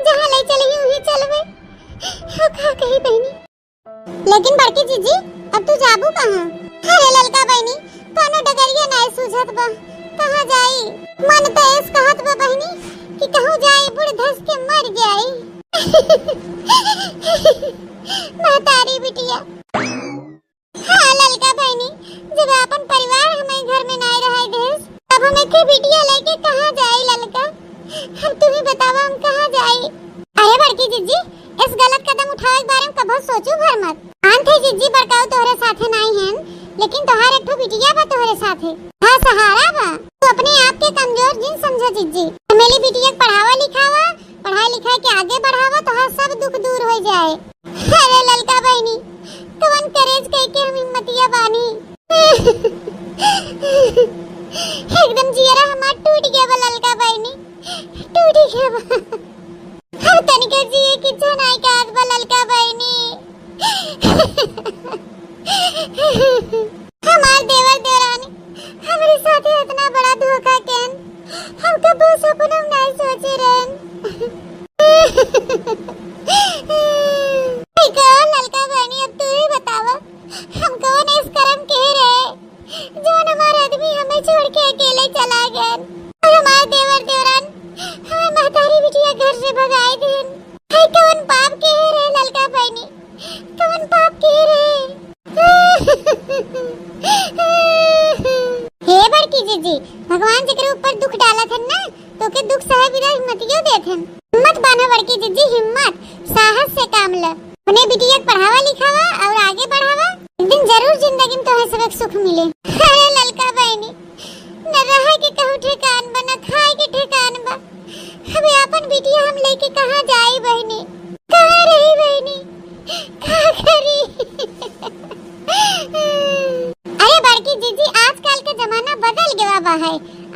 जहाँ ले चलही उहीं चलबे। हो का कही बहिनी? लेकिन बड़की जिज्जी, अब तू जाबू कहाँ? अरे ललका बहिनी, कौनो डगरिया नाय सूझत बा, कहाँ जाई? मन तो ऐस कहत बा बहिनी कि कहूँ जाई, बूढ़ धस के मर जाई। महतारी बिटिया। हाँ ललका बहिनी, जब आपन परिवार हमें घर में नाय रहे देस, तब हम एक बिटिया लेके कहाँ जाई ललका? अब तू ही बतावा, हम कहाँ जाई? अरे बड़की जिज्जी, इस गलत कदम उठावे के बारे में कभो सोचू भर मत। आन थे जिज्जी, बड़काऊ तोहरे साथे नाई हन, लेकिन तोहार एक ठो बिटिया बा तोहरे साथे। हाँ सहारा बा। तू अपने आप के कमजोर जिन समझो जिज्जी। चमेली बिटिया के पढ़ावा लिखा है कि आगे बढ़ावा, तोहार सब दुख दूर होइ जाए। अरे ललका बहिनी, कवन करेज कइके हम हिम्मतिया बानी। एकदम जियरा हमार टूट गया बा ललका बहिनी, टूट गया बा। हम तनिको जिए की इच्छा नाई करत बा ललका बहिनी। हमार देवर देवरानी हमरे साथे इतना बड़ा धोखा केन, हम कबो सपनों में नाई सोचे रहन। ई का ललका बहिनी, अब तू ही बतावा, हम कौन ऐस करम के रहे, जौन हमार आदमी हमें छोड़ के अकेले चला गए, और हमार देवर देवरान हमें महतारी बिटिया घर से भगाए देन। है कौन पाप के रहे ललका बहिनी, कौन पाप के रहे? हे बड़की जीजी, भगवान जेकरे ऊपर दुख डालत हन ना, तो के दुख सहे बिना हिम्मतियो देत हन। हिम्मत बान्हा बड़की जीजी, हिम्मत, साहस से काम ल। अपने बिटिया के पढ़ावा लिखावा और आगे बढ़ावा। एक दिन जरूर जिंदगी में तोहे सबक सुख मिले। अरे ललका बहिनी, न रहे के कहूँ ठेकान बा, न खाए के ठेकान बा। अबे आपन बिटिया हम लेके कहाँ जाई बहिनी, कहाँ रही बहिनी, का करी? अरे बड़की जीजी, आजकल के जमाना बदल गवा बा है।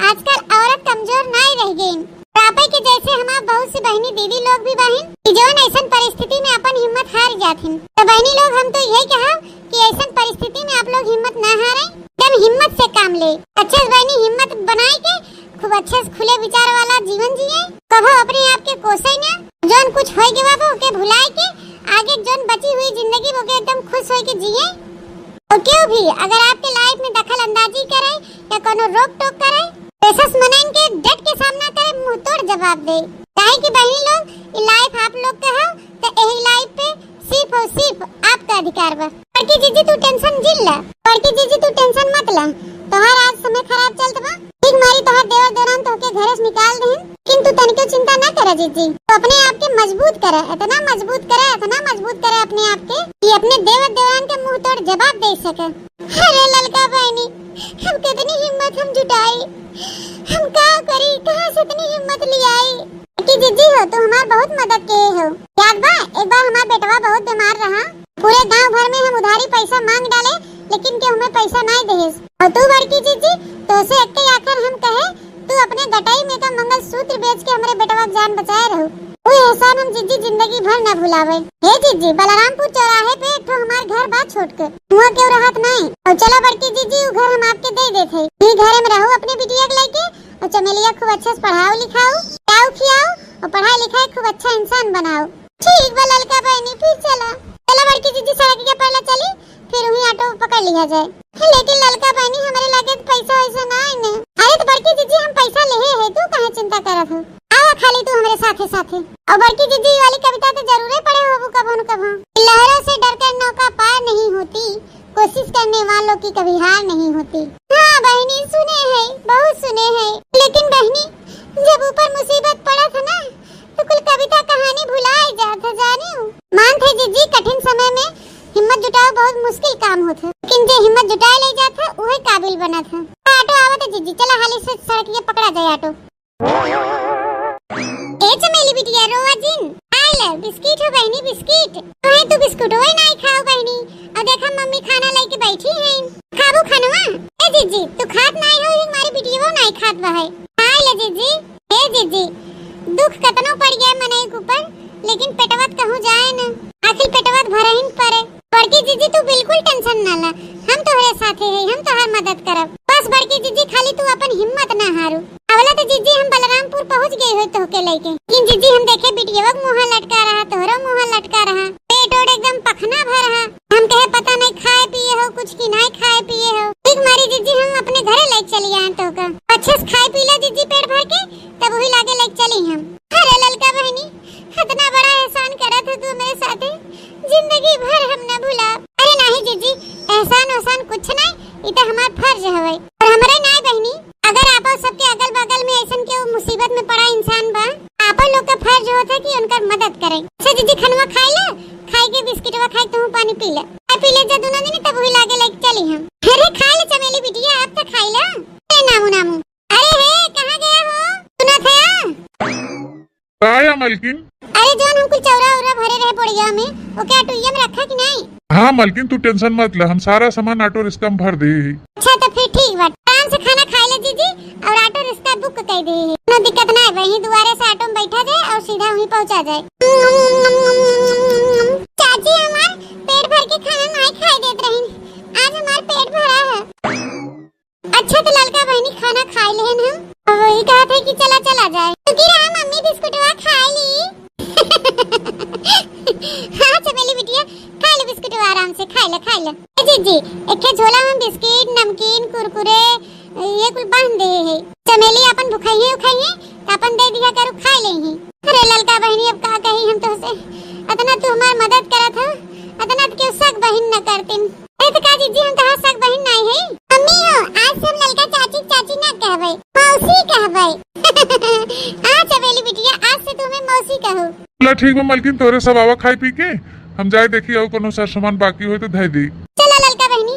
आजकल औरत कमजोर नाई रह गई। आपे के जैसे हमार बहुत सी बहिनी दीदी लोग भी बहिन कि जौन ऐसन परिस्थिति में अपन हिम्मत हार जाथिन। तो बहिनी लोग, हम तो यही कहा कि ऐसन परिस्थिति में आप लोग हिम्मत ना हारें, एकदम हिम्मत से काम ले। अच्छा बहिनी, हिम्मत बनाए के खूब अच्छे से खुले विचार वाला जीवन जिए, कभो अपने आप के कोसे ना, जौन कुछ होए गवा बा ओके भुलाए के आगे जौन बची हुई जिंदगी ओके एकदम खुश होए के जिए। और केहू भी अगर आपके लाइफ में दखल अंदाजी करे या कोनो रोक टोक करे, तो ऐसा मनन के डट के सामना करे, मुंह तोड़ जवाब दे। काहे कि बहिनी लोग, ई लाइफ आप लोग के है, तो यही लाइफ पे सिर्फ और सिर्फ आपका अधिकार बा। बड़की जीजी तू टेंशन जिन ला, बड़की जीजी तू टेंशन मत ला, तोहार आज समय खराब चलत बा, ठीक मारी तोहार देवर देवरान तोहके घरे से निकाल देहिन, लेकिन तू तनिको चिंता ना करा जीजी, तू अपने आप के मजबूत करा, इतना मजबूत करा, इतना मजबूत करा अपने आप के कि अपने देवर देवरान के मुंह तोड़ जवाब दे सके। अरे ललका बहिनी, हम कितनी हिम्मत हम जुटाई, हम का करी, कहाँ से इतनी हिम्मत ले आई? कि जीजी हो, तू हमार बहुत मदद किहे हो। याद बा, एक बार हमार बेटवा बहुत बीमार रहा, पूरे गांव भर में हम उधारी पैसा मांग डाले, लेकिन केहू हमें पैसा नाई देहेस। और तू बड़की जीजी, तोसे एक्के आखर हम कहे, तू अपने गटई में का मंगलसूत्र बेच के हमरे बेटवा के जान बचाए रहू। वो एहसान हम जीजी जिंदगी भर न भुलावे। हे जीजी, बलरामपुर चौराहे पे एक ठो हमार घर बा छोट के, हुआ केहू रहत नाई। और चलो बड़की जीजी, उ घर हम आपके दे देत है। ई घरे में रहू अपने बिटिया के लेके, और चमेलिया खूब अच्छे से पढ़ाओ लिखाओ, खियाओ खियाओ, और पढ़ाई लिखाई खूब अच्छा इंसान बनाओ। ठीक बा ललका बहिनी, फिर चला। चला बड़की जीजी, सड़क के पहले चली, फिर वहीं ऑटो पकड़ लिया जाए। लेकिन ललका बहिनी, हमरे लगे तो पैसा वैसा ना है ने। अरे तो बड़की जीजी, हम पैसा लेहे है, तू काहे चिंता करत हो? आवा खाली तू हमरे साथे साथे। और बड़की जीजी, ई वाली कविता तो जरूरे पढ़े होबू कभो न कभो। लहरों से डरकर नौका पार नहीं होती, कोशिश करने वालों की कभी हार नहीं होती। हाँ बहिनी, सुने है, बहुत सुने है, लेकिन बहिनी, जब ऊपर मुसीबत पड़त है ना, तो कुल कविता कहानी भुलाए जात है, जानियो। मानत है जीजी, कठिन समय में हिम्मत जुटाओ बहुत मुश्किल काम होत है, लेकिन जे हिम्मत जुटाए ले जात है, उहे काबिल बनत है। ऑटो आवत है जीजी, चला हाली से सड़क के पकड़ा जाए ऑटो। ए चमेली बिटिया, रोवा जिन। आय ले, बिस्किट हो बहिनी, बिस्किट। काहे तू बिस्कुटवा ही नाई खाओ बहिनी? और देखा मम्मी खाना लेके बैठी हैं। खाबू खानवा? ए जीजी, तू खात नाई हो, ये हमारी बिटिया नाई खात बा है। आय ले जीजी। ए जीजी, दुख कतनो पड़ गया मनई के ऊपर, लेकिन पेटवा त कहूँ जाए न। आखिर पेटवा त भरहिन परे। बड़की जीजी, तू बिल्कुल टेंशन ना ला, हम तोहरे साथे है, हम तोहार मदद करब। बस बड़की जीजी, खाली तू अपन हिम्मत ना हारू। अवला तो जीजी, हम बलरामपुर पहुँच गए हो तोहके लेके, लेकिन जीजी, हम देखे बिटियवा के मुँह लटका रहा, तोहरो मुँह लटका रहा, पेट ओट एकदम पखना भर रहा। हम कहे, पता नहीं खाए पिए हो कुछ कि नहीं खाए पिए हो। ठीक मारी जीजी, हम अपने घरे लेके चली आए तोहका। अच्छे से खाए पी ला जीजी पेट भर के, तब वही लागे लेके चली हम। अरे ललका बहिनी, इतना बड़ा एहसान करत हो तू मेरे साथे, जिंदगी भर हम न भुलाब। अरे नाही जीजी, एहसान ओहसान कुछ नहीं, ई तो हमार फर्ज हवे। और हमरे नाही बहिनी, अगर आपो सबके अगल बगल में ऐसन केहू मुसीबत में पड़ा इंसान बा, आपो लोग का फर्ज होत है कि उनकर मदद करें। अच्छा जीजी, खनवा खाई ले, खाई के बिस्किटवा खाई, तू पानी पी ले, खाई पी ले जा दोनों जनी, तब वही लागे लेके चली हम। अरे खाई ले चमेली बिटिया, आप तो खाई ला। अरे नामू नामू, अरे हे, कहाँ गया हो? सुना था? का या मलकिन? अरे जौन हम कुल चौरा उरा भरे रहे बोरिया में, ओके ऑटोइया में रखा कि नाहीं? हाँ मलकिन, तू tension मत ले, हम सारा सामान ऑटो रिक्शा में भर देहे ही। अच्छा तो फिर ठीक बा, आराम से खाना खाइ ले जीजी, और ऑटो रिक्शा book कइ देहे ही, कौनो दिक्कत नाहीं बा, यहीं दुआरे से ऑटो में बैठा जाए और सीधा वहीं पहुँचा जाए। चाची हमार पेट भर के खाना नाहीं खाइ देत रही, आज हमार पेट भरा है। अच्छा तो ललका बहिनी खाना खाइ लेहन हम। अब वही कहत है कि चला, चला जाए। तो की रहा मम्मी बिस्कुटवा खाइ ली। हाँ चमेली बिटिया, खाइ ले बिस्कुटवा आराम से, खाइ ले, खाइ ले। ए जीजी, एक झोला में बिस्किट, नमकीन, कुरकुरे, ये कुल बांध देहे ही। चमेली अपन भुखाइहे उखाइहे, तो अपन दे दिया करू, खाइ लेही। अरे ललका बहिनी, अब का कही हम तोहसे, अतना तू हमार मदद करत हो, अतना तो केहू सग बहिन न करतिन। अरे तो का जीजी, हम तोहार सग बहिन नाहीं है? मम्मी हो, आज से हम ललका चाची, चाची ना कहबे, मौसी कहबे। आ चमेली बिटिया, आज से तू हमें मौसी कहो। चला ठीक बा मलकिन, तोहरे सब आवा खाइ पी के, हम जाए देखी और कौनो सर सामान बाकी होए तो धइ दी। चला ललका बहिनी,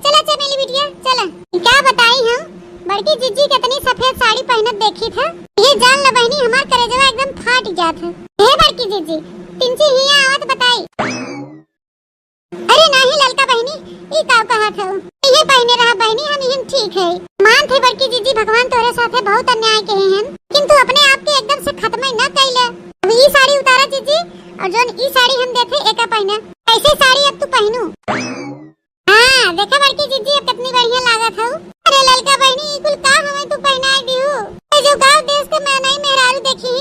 चला चमेली बिटिया, चला। का बताई हम, बड़की जीजी कितनी सफेद साड़ी पहिनत देखी था, ये जान ल बहिनी, हमार करेजवा एकदम फाट जात है। हे बड़की जीजी, तिनची हिया आवत बताई। अरे नाही ललका बहिनी, ई का कहत हऊ? इहे पहिने रहा बहिनी, हम इहन ठीक है। मान थे बड़की जीजी, भगवान तोरे साथे बहुत अन्याय कहे हैं, किंतु अपने आप के एकदम से खत्म ही न कैले। अब ई साड़ी उतारा जीजी, और जौन ई साड़ी हम देथे एका पहिने। ऐसे साड़ी अब तू पहनू। हाँ, देखा बड़की जीजी, अब कितनी बढ़िया लागत हऊ। अरे ललका बहिनी, ई कुल का हमें तू पहनाई दिहू? ए जो गाँव देश के मैं नहीं मेहरारू देखी,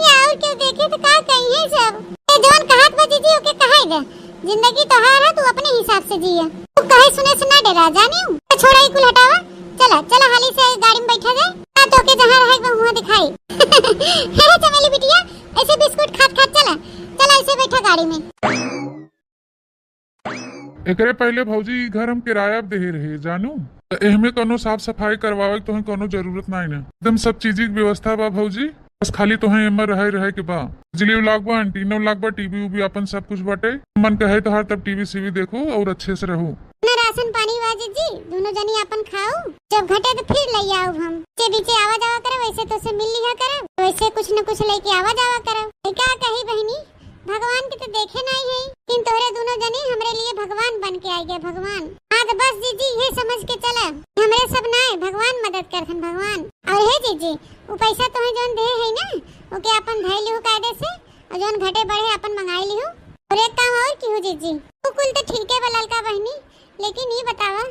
या और केहू देखे तो का कही है सब? ए जौन कहत बा जीजी, ओके कहाई दे। जिंदगी तोहार है, तू अपने हिसाब से जिया। तू कहे सुने से ना डरा, जानी हूँ। तो छोड़ा, ई कुल हटावा। चला, चला, हाली से गाड़ी में बैठा जाए। आ, तोके जहाँ रहे, वहाँ दिखाई। हे रे चमेली बिटिया, ऐसे बिस्कुट खात खात चला, चला, ऐसे बैठा गाड़ी में। एकरे पहले भौजी, ई घर हम किराया पे देहे रहे, जानू। त एहमे कौनो साफ सफाई करवावे के तोहे कौनो जरूरत नाई ना। एकदम सब चीज की व्यवस्था बा भौजी। बस खाली तोहे एमे रहे, रहे के बा। बिजली लागबा, एंटीना लागबा, टीवी उवी आपन सब कुछ बाटे। मन कहे तोहार तब टीवी सीवी देखो और अच्छे से रहो। ना राशन पानी बा जीजी, दोनों जनी आपन खाऊ, जब घटे तो फिर ले आऊ हम। जे बीचे आवा जावा करे, वैसे तो से मिल लिया करे, वैसे कुछ न कुछ लेके आवा जावा करे। ए का कही बहिनी, भगवान के तो देखे नाई है, लेकिन तोहरे दोनों जनी हमरे लिए भगवान बन के आई गए, भगवान। हाँ तो बस जीजी, ये समझ के चला, हमरे सब नाई, भगवान मदद करथन, भगवान। और हे जीजी, उ पैसा तोहे जौन दे है ना, ओके आपन धै लिहू कायदे से, और जौन घटे बढ़े आपन मंगाई लिहू। और एक काम और किहू जीजी, उ कुल तो ठीके बा ललका बहिनी, लेकिन ई बतावा,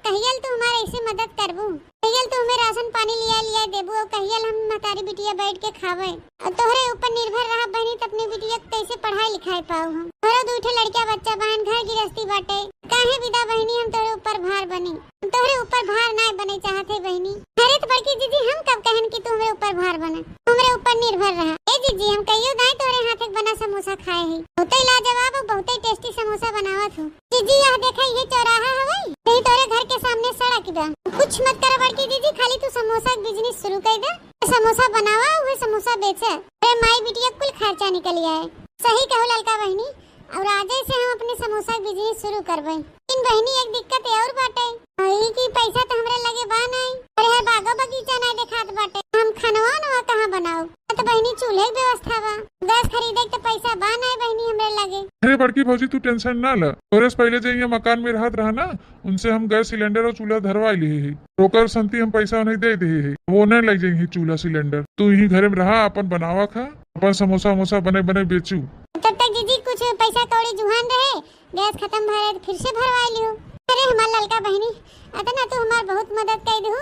कहियल तू हमार ऐसे मदद करबू? कहियल तू हमें राशन पानी लिया, लिया देबू? और कहियल हम महतारी बिटिया बैठ के खावे? और तोहरे ऊपर निर्भर रहा बहिनी, त अपने बिटिया के कैसे पढ़ाई लिखाई पाऊ हम? तोहरो दू ठे लड़किया बच्चा बहन, घर गृहस्थी बाटे, काहे विदा बहिनी हम तोहरे ऊपर भार बनी? हम तोहरे ऊपर भार नाय बने चाहत है बहिनी। अरे तो बड़की जीजी, हम कब कहन कि तू हमरे ऊपर भार बने? हमरे ऊपर निर्भर रहा। ए जीजी, हम कहियो दाई तोहरे हाथे के बना समोसा खाए ही। बहुते लाजवाब और बहुते tasty समोसा बनावत हो। जीजी, यह देखा, ये चौराहा हवे, यही तोरे घर के सामने सड़क बा। कुछ मत कर बड़की जीजी, खाली तू समोसा के business शुरू कर दे। समोसा बनावा, उहे समोसा बेचे। अरे माई बिटिया कुल खर्चा निकल आए। सही कहो ललका बहिनी, और आजे से हम अपने समोसा के business शुरू करबे। लेकिन बहिनी, एक दिक्कत और बाटे, और ई कि पैसा तो हमरे लगे बा नहीं। अरे है बागो बगीचा नहीं देखात बाटे, हम खनवा नवा कहाँ बनाऊ? तो बहिनी, चूल्हे के व्यवस्था बा, गैस खरीदे के तो पैसा बा नहीं बहिनी हमरे लगे। अरे बड़की भौजी, तू tension ना ल, तोरे से पहले जे ये मकान में रहत रहा ना, उनसे हम गैस सिलेंडर और चूल्हा धरवा लिए ही। ओकर संती हम पैसा उन्हें दे दे ही, वो नहीं ले जाइए चूल्हा सिलेंडर। तू यही घरे में रहा, अपन बनावा खा, अपन समोसा वमोसा बने बने बेचू। तब तक जीजी कुछ पैसा कौड़ी जुहान रहे, गैस खत्म भरे तो फिर से भरवा लियो। अरे हमार ललका बहिनी, अतना तू हमार बहुत मदद कर दू।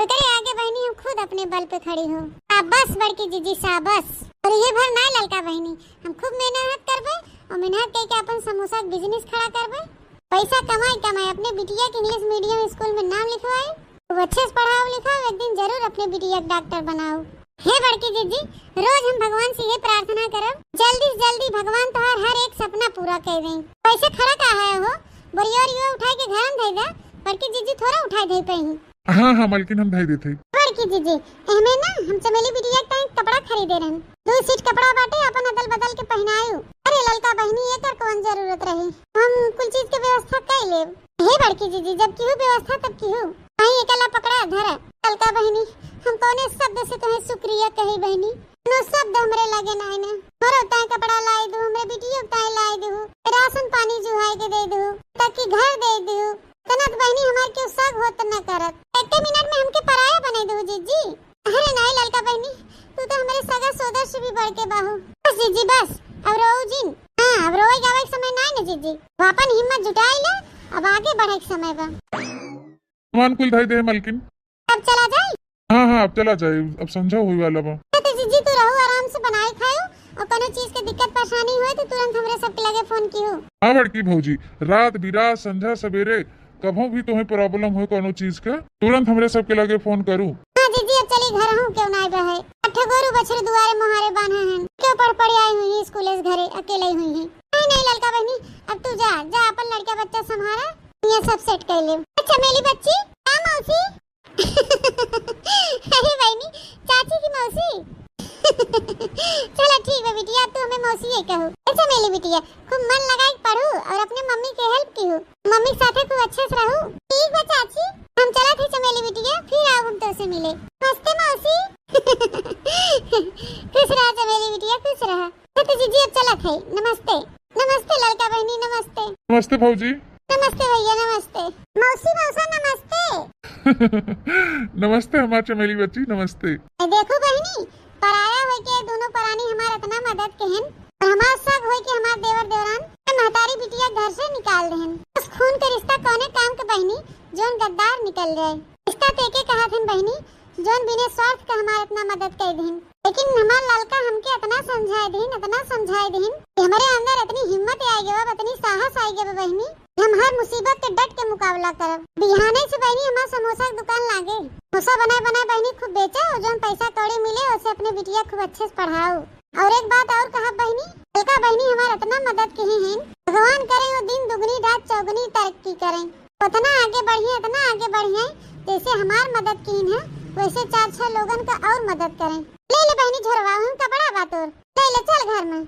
ओकरे आगे बहिनी हम खुद अपने बल पे खड़ी हो। शाबाश बड़की जीजी, शाबाश। और ये भर ना ललका बहिनी, हम खूब मेहनत करबे और मेहनत करके अपन समोसा के business खड़ा करबे। पैसा कमाई कमाई अपने बिटिया के English medium school में नाम लिखवाई, खूब अच्छे से पढ़ाओ लिखाओ, एक दिन जरूर अपने बिटिया के डॉक्टर बनाओ। हे बड़की जीजी, रोज हम भगवान से ये प्रार्थना करब, जल्दी से जल्दी भगवान तोहार हर एक सपना पूरा कर दें। पैसे खड़ा का है हो, बोरिया ओरिया उठाई के घर में धई दे, बड़की जीजी थोड़ा उठाई धई पाई। हाँ, हाँ, मलकिन, हम धई देत हई। बड़की जीजी, एहमे ना हम चमेली बिटिया के ताईं कपड़ा खरीदे रहन। दू set कपड़ा बाटे, अपन अदल बदल के पहिनायु। अरे ललका बहिनी, एकर कौन जरूरत रही? हम कुल चीज के व्यवस्था कर लेब। हे बड़की जीजी, जब किहू व्यवस्था तब किहू। आई एकला पकड़ा, धरा। ललका बहिनी, हम कौने शब्द से तोहे शुक्रिया कही बहिनी? नो शब्द हमरे लगे नाई ना। हमरो ताई कपड़ा लाई दू, हमरे बिटियो के ताई लाई दू, राशन पानी जुहाई के दे दू, ताकि घर दे दू। तना तो बहिनी हमार क्यों सग होत न करत। एक मिनट में हमके पराया बनाई दू जीजी। अरे नाई ललका बहिनी, तू तो हमरे सगा सोदर से भी बढ़ के बाहू। बस जीजी बस, अब रोऊ जिन। हाँ, अब रोए गावे के समय नाई ना जीजी। अब अपन हिम्मत जुटाई ले, अब आगे बढ़े के समय बा। सामान कुल धई दे मलकिन। अब चला जाई? हाँ, हाँ, अब चला जाई, अब संझा होई वाला बा। तो जीजी तू रहू, आराम से बनाए खायो, और कोनो चीज के दिक्कत परेशानी होए तो तुरंत हमरे सबके लगे फोन किहो। हाँ बड़की भौजी, रात बिरात संझा सवेरे कभो भी तोहे problem होए कोनो चीज के, तुरंत हमरे सबके लगे फोन करू। हाँ जीजी, अब चली घर हूँ, क्यों नाई बहे। अठे गोरू बछरू दुआरे मोहारे बान्हे हैं, क्यों पढ़ पढ़ आई हुई है स्कूले से घरे, अकेले ही हुई है। नहीं, नहीं ललका बहिनी, अब तू जा, जा अपन लड़का बच्चा संभारा, ये सब set कर ले। अच्छा मेरी बच्ची, हाँ मौसी, अरे बहिनी, चाची की मौसी। चला ठीक बा बिटिया, अब तू हमें मौसी ही कहू। अच्छा मेरी बिटिया, खूब मन लगाई के पढ़ू और अपने मम्मी के help किहू। मम्मी के साथे खूब अच्छे से रहू। ठीक बा चाची, हम चलत ही चमेली बिटिया, फिर आओ हम तोसे मिले। नमस्ते मौसी। खुश रहा चमेली बिटिया, खुश रहा। हाँ तो जीजी अब चलत है, नमस्ते। नमस्ते ललका बहिनी, नमस्ते। नमस्ते भौजी। नमस्ते भैया, नमस्ते। मौसी मौसा नमस्ते। नमस्ते हमार चमेली बच्ची, नमस्ते। ए, देखू बहिनी, पराया होई के दोनों परानी हमार इतना मदद केहन, और हमार सग होई के हमार देवर देवरान के महतारी बिटिया घर से निकाल देहन। बस खून के रिश्ता कौने काम के बहिनी, जौन गद्दार निकल जाए। रिश्ता तेके कहत हन बहिनी, जौन बिना स्वार्थ के हमार इतना मदद कर दीन, लेकिन हमार ललका हमके इतना समझाए दीन, इतना समझाए दीन कि हमरे अंदर इतनी हिम्मत आ गया बा, इतनी साहस आ गया बा बहिनी, कि हम हर मुसीबत के डट के मुकाबला करब। बिहाने से बहिनी हमार समोसा के दुकान लागे, समोसा बनाए बनाए बहिनी खूब बेचा और जौन पैसा कौड़ी मिले ओसे अपने बिटिया खूब अच्छे से पढ़ाओ। और एक बात और कहा बहिनी, ललका बहिनी हमार इतना मदद किहे हैं, भगवान करे वो दिन दुगनी रात चौगुनी तरक्की करें। उतना आगे बढ़िए, इतना आगे बढ़िए, जैसे हमार मदद कीन है, वैसे चार छह लोगन का और मदद करें। ले ले बहिनी झोरवा, हम कपड़ा बा तोर, ले ले चल घर में।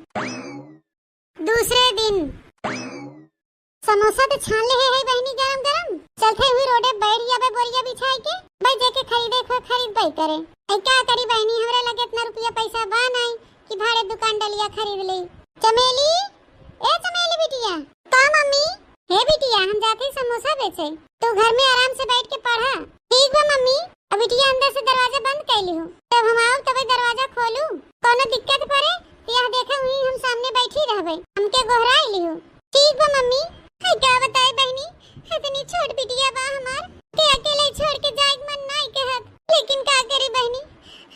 दूसरे दिन समोसा तो छान ले है बहिनी गरम गरम, चलते हुई रोडे बैठ जाबे बोरिया बिछाए के, भाई जेके खरीदे को खरीद भाई करे। ऐ का करी बहिनी, हमरे लगे इतना रुपया पैसा बा नहीं कि भाड़े दुकान डलिया खरीद ले। चमेली, ए चमेली बिटिया। का मम्मी? हे बिटिया, हम जाते समोसा बेचे, तू घर में आराम से बैठ के पढ़ा। ठीक बा मम्मी। अब बिटिया अंदर से दरवाजा बंद कर लिहू, जब हम आऊ तबे दरवाजा खोलू। कोनो दिक्कत पड़े तो यह देखा हुई हम सामने बैठी रहबे, हमके गोहराई लिहू। ठीक बा मम्मी। है का बताई बहिनी, इतनी छोट बिटिया बा हमार, के अकेले छोड़ के जाए के मन नाई कहत, लेकिन का करी बहिनी,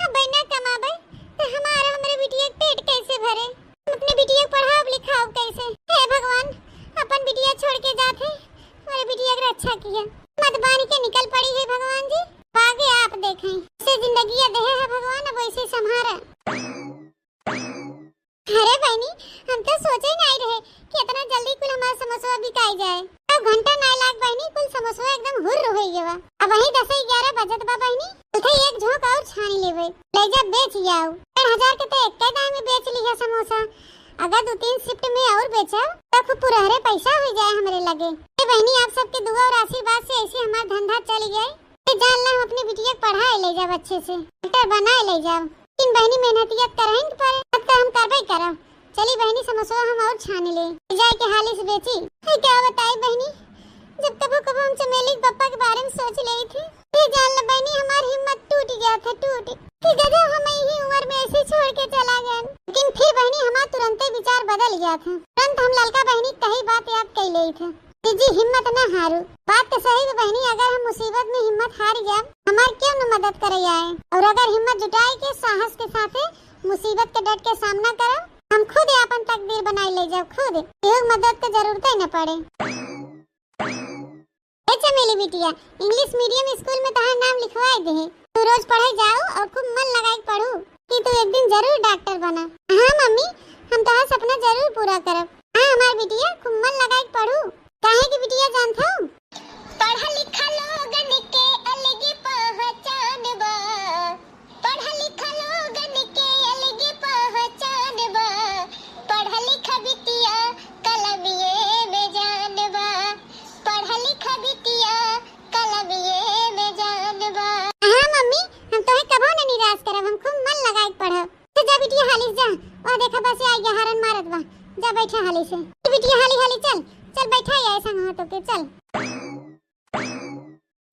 अब ना कमाबे तो हमार हमरे बिटिया के पेट कैसे भरे? अपने बिटिया के पढ़ाओ लिखाओ कैसे? हे भगवान, अपन बिटिया छोड़ के जात है, हमारे बिटिया के रक्षा किया। मत बानी के निकल पड़ी है भगवान जी, आगे आप देखें। इसे जिंदगी देहे है भगवान, अब वैसे संभारा। अरे बहिनी, हम तो सोचे ही नहीं रहे कि इतना जल्दी कुल हमार समोसवा बिकाई जाए। अब घंटा नाई लाग बहिनी, कुल समोसवा एकदम हुर्र हो गया। अब वही दस ग्यारह बजत बा बहिनी, उठे एक झोंक और छानी लेवे, ले जा बेच जाओ। डेढ़ हजार के तो एक दाई में बेच लिया समोसा, अगर दो तीन shift में और बेचब तो खूब पुरहरे पैसा हो जाए हमरे लगे। ए बहिनी, आप सबके दुआ और आशीर्वाद से ऐसे हमार धंधा चल जाए। ए जान ला, हम अपनी बिटिया के पढ़ाए ले जाब अच्छे से, डॉक्टर बनाए ले जाब। लेकिन बहिनी मेहनतिया करहिन पर अब तो हम करबे करब। चली बहिनी समोसा हम और छान ले, जाए के हाली से बेची। है क्या बताई बहिनी, जब कबो कबो हम चमेली के पप्पा के बारे में सोच लेई थी, ये जान ले बहिनी, हमार हिम्मत टूट गया था, टूट। कि गजब हम यही उम्र में ऐसे छोड़ के चला गए। लेकिन फिर बहिनी हमार तुरंते विचार बदल गया था। तुरंत हम ललका बहिनी कही बात याद कर लेई थे। जीजी हिम्मत न हारू, बात तो सही है बहिनी, अगर हम मुसीबत में हिम्मत हार गया, हमार क्यों न मदद करे आए। और अगर हिम्मत जुटाए के साहस के साथे मुसीबत के डट के सामना करब, हम खुद ही अपन तकदीर बनाए ले जाब, खुद। केहू के मदद के जरूरत ही न पड़े। ए चमेली बिटिया, English medium school में तहार नाम लिखवाए दे। तू रोज पढ़े जाओ और खूब मन लगाए के पढ़ू कि तू एक दिन जरूर डॉक्टर बना। हाँ मम्मी, हम तहार सपना जरूर पूरा करब। हाँ हमार बिटिया, खूब मन लगाए के पढ़ू। काहे कि बिटिया जानत हऊ, पढ़ा लिखा लोगन के अलगे पहचान बा। पढ़ा लिखा लोगन के अलगे पहचान बा, पढ़ा लिखा बिटिया कलमिये में जान बा, पढ़ा लिखा बिटिया कलमिये में जान बा। हाँ मम्मी, हम तोहे कबो न निराश करब, हम खूब मन लगाए के पढ़ब। तो जा हारन मारत बा। जा बैठा हाली से। ए बिटिया, हाली हाली चल, चल बैठा, ये संग हाथों के चल।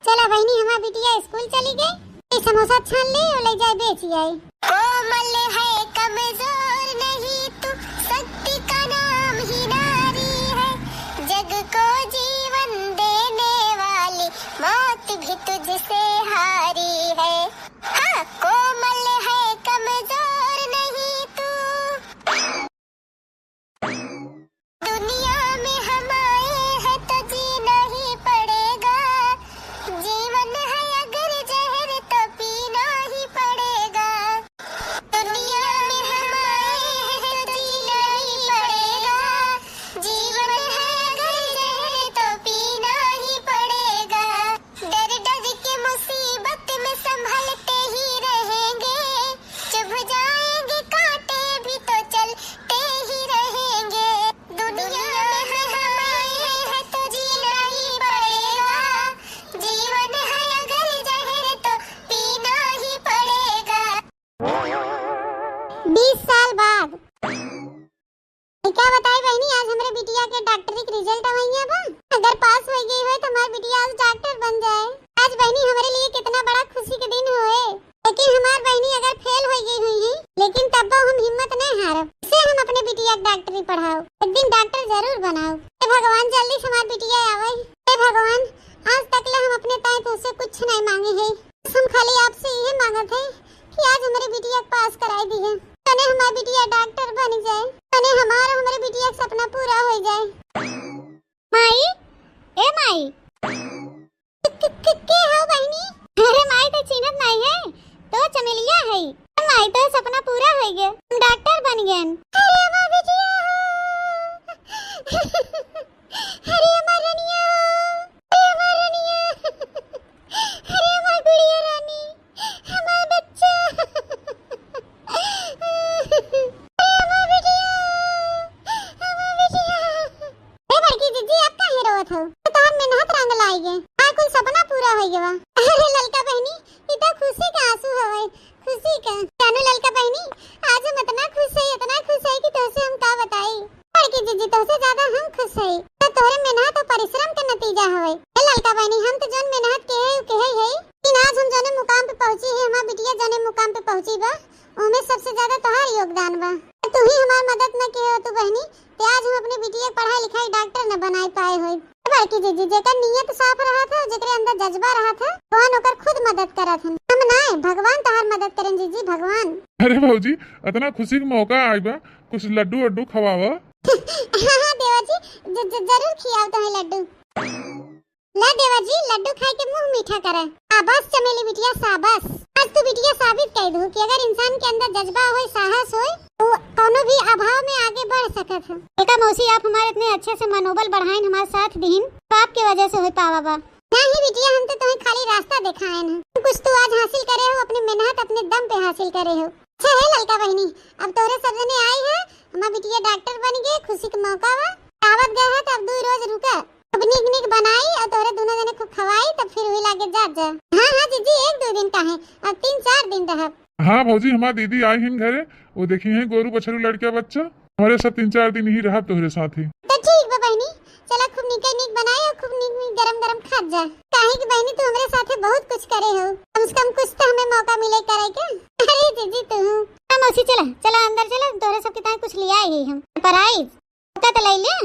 चला बहिनी, हमार बिटिया स्कूल चली गई। ये समोसा छान ले और ले जाए बेच आई। कोमल है, कमजोर नहीं तू, शक्ति का नाम ही नारी है। जग को जीवन देने वाली मौत भी तुझसे हारी है। हाँ, कोमल है, कमजोर नहीं तू। दुनिया में हम आए हैं तो जीना ही पड़ेगा। जीवन है अगर जहर तो पीना ही पड़ेगा। दुनिया में हम आए हैं तो जीना ही पड़ेगा। जीवन है अगर जहर तो पीना ही पड़ेगा। डर डर के मुसीबत में संभलते ही रहेंगे, चुभ जाएंगे कांटे भी तो चलते ही रहेंगे। दुनिया में हम आए हैं तो जीना ही पड़ेगा, जीवन है अगर जहर तो पीना ही पड़ेगा। बीस साल बाद। का बताई बहिनी, आज हमरे बिटिया के डॉक्टरी के रिजल्ट अवइया बा। अगर पास होइ गई होय तो हमार बिटिया आज डॉक्टर बन जाए। आज बहिनी हमरे लिए कितना बड़ा खुशी के दिन होए, लेकिन हमार बहिनी अगर फेल होइ गई हुई है, लेकिन तब हम हिम्मत नहीं हारब। से हम अपने बिटिया के डॉक्टरी पढ़ाओ, एक दिन डॉक्टर जरूर बनाओ। हे भगवान, जल्दी से हमार बिटिया आवे। हे भगवान, आज तक ले हम अपने ताई तुझसे कुछ नहीं मांगे है, बस हम खाली आपसे ये मांगत है कि आज हमरे बिटिया के पास कराई दिहे, तने हमार बिटिया डॉक्टर बन जाए, तने हमार, हमरे बिटिया के सपना पूरा हो जाए। माई, ए माई। के, के, के हो बहिनी? अरे माई, तो चिन्हत नहीं है, तो चमेलिया है। माई, तो सपना पूरा हो गए, हम डॉक्टर बन गए। अरे हमार बिटिया हो। अरे हमार रनिया हो। अरे हमार रनिया। अरे हमार गुड़िया रानी। हमार बच्चा। अरे हमार बिटिया, हमार बिटिया। ए बड़की जीजी, आप काहे रोवत हो? तो तोहर मेहनत रंग लाई गे। आ कुल सपना पूरा होइ गवा। अरे ललका बहिनी, ई तो खुशी के आंसू हवे, खुशी के। जानू ललका बहिनी, आज हम इतना खुश है, इतना खुश है कि तोहसे हम का बताई। बड़की जीजी, तोहसे ज्यादा हम खुश है। तो तोहरे मेहनत और परिश्रम के नतीजा हवे। ए ललका बहिनी, हम तो जौन मेहनत के है, उ के है, है। लेकिन आज हम जौने मुकाम पे पहुँची है, हमार बिटिया जौने मुकाम पे पहुँची बा, ओमे सबसे ज्यादा तोहार योगदान बा। तू ही हमार मदद न किहे हो तू बहिनी, ते आज हम अपने बिटिया के पढ़ाई लिखाई डॉक्टर न बनाए पाए होई। बड़की जीजी, जेकर नीयत साफ रहत है, जेकरे अंदर जज्बा रहत है, भगवान ओकर खुद मदद करत हन। हम नाय, भगवान तोहार मदद करें जीजी, भगवान। अरे भौजी, इतना खुशी के मौका आइबा, कुछ लड्डू वड्डू खवावा। हाँ, हाँ देवा जी, ज-, ज-, जरूर खियाओ तोहे लड्डू। ला देवा जी, लड्डू खाए के मुंह मीठा करे। शाबाश चमेली बिटिया, शाबाश। आज तू बिटिया साबित कर दू कि अगर इंसान के अंदर जज्बा होए, साहस होए, तो कौनो भी अभाव में आगे बढ़ सकत है। ललका मौसी, आप हमारे इतने अच्छे से मनोबल बढ़ाइन, हमारे साथ दीन, तो आपके वजह से हो पावा बा। नहीं बिटिया, हम तो तुम्हें खाली रास्ता दिखाएन है। कुछ तू आज हासिल करे हो, अपने मेहनत, अपने दम पे हासिल करे हो। अच्छा है ललका बहिनी, अब तोहरे सब जने आई है, हमार बिटिया डॉक्टर बन गए, खुशी के मौका बा। आवत गए है, तब दू रोज रुका, खूब नीक नीक बनाई और तोहरे दोनों जने खूब खवाई, तब फिर वही लागे जात जा। हाँ, हाँ जीजी, एक दो दिन का है, अब तीन चार दिन रहब। हाँ भौजी, हमार दीदी आई हिन घरे, वो देखी हैं गोरू बछरू लड़का बच्चा, हमारे सब तीन चार दिन ही रहब तोहरे साथ ही। तो ठीक बा बहिनी, चला खूब नीक नीक बनाई और खूब नीक नीक गरम गरम खात जा। काहे कि बहिनी तू हमरे साथे बहुत कुछ करे हो, कम से कम कुछ तो हमें मौका मिले करे के। अरे जीजी तू। हाँ मौसी चला, चला अंदर चला, तोहरे सबके ताई कुछ लिया ही हम। प्राइज। पता तो ले ले।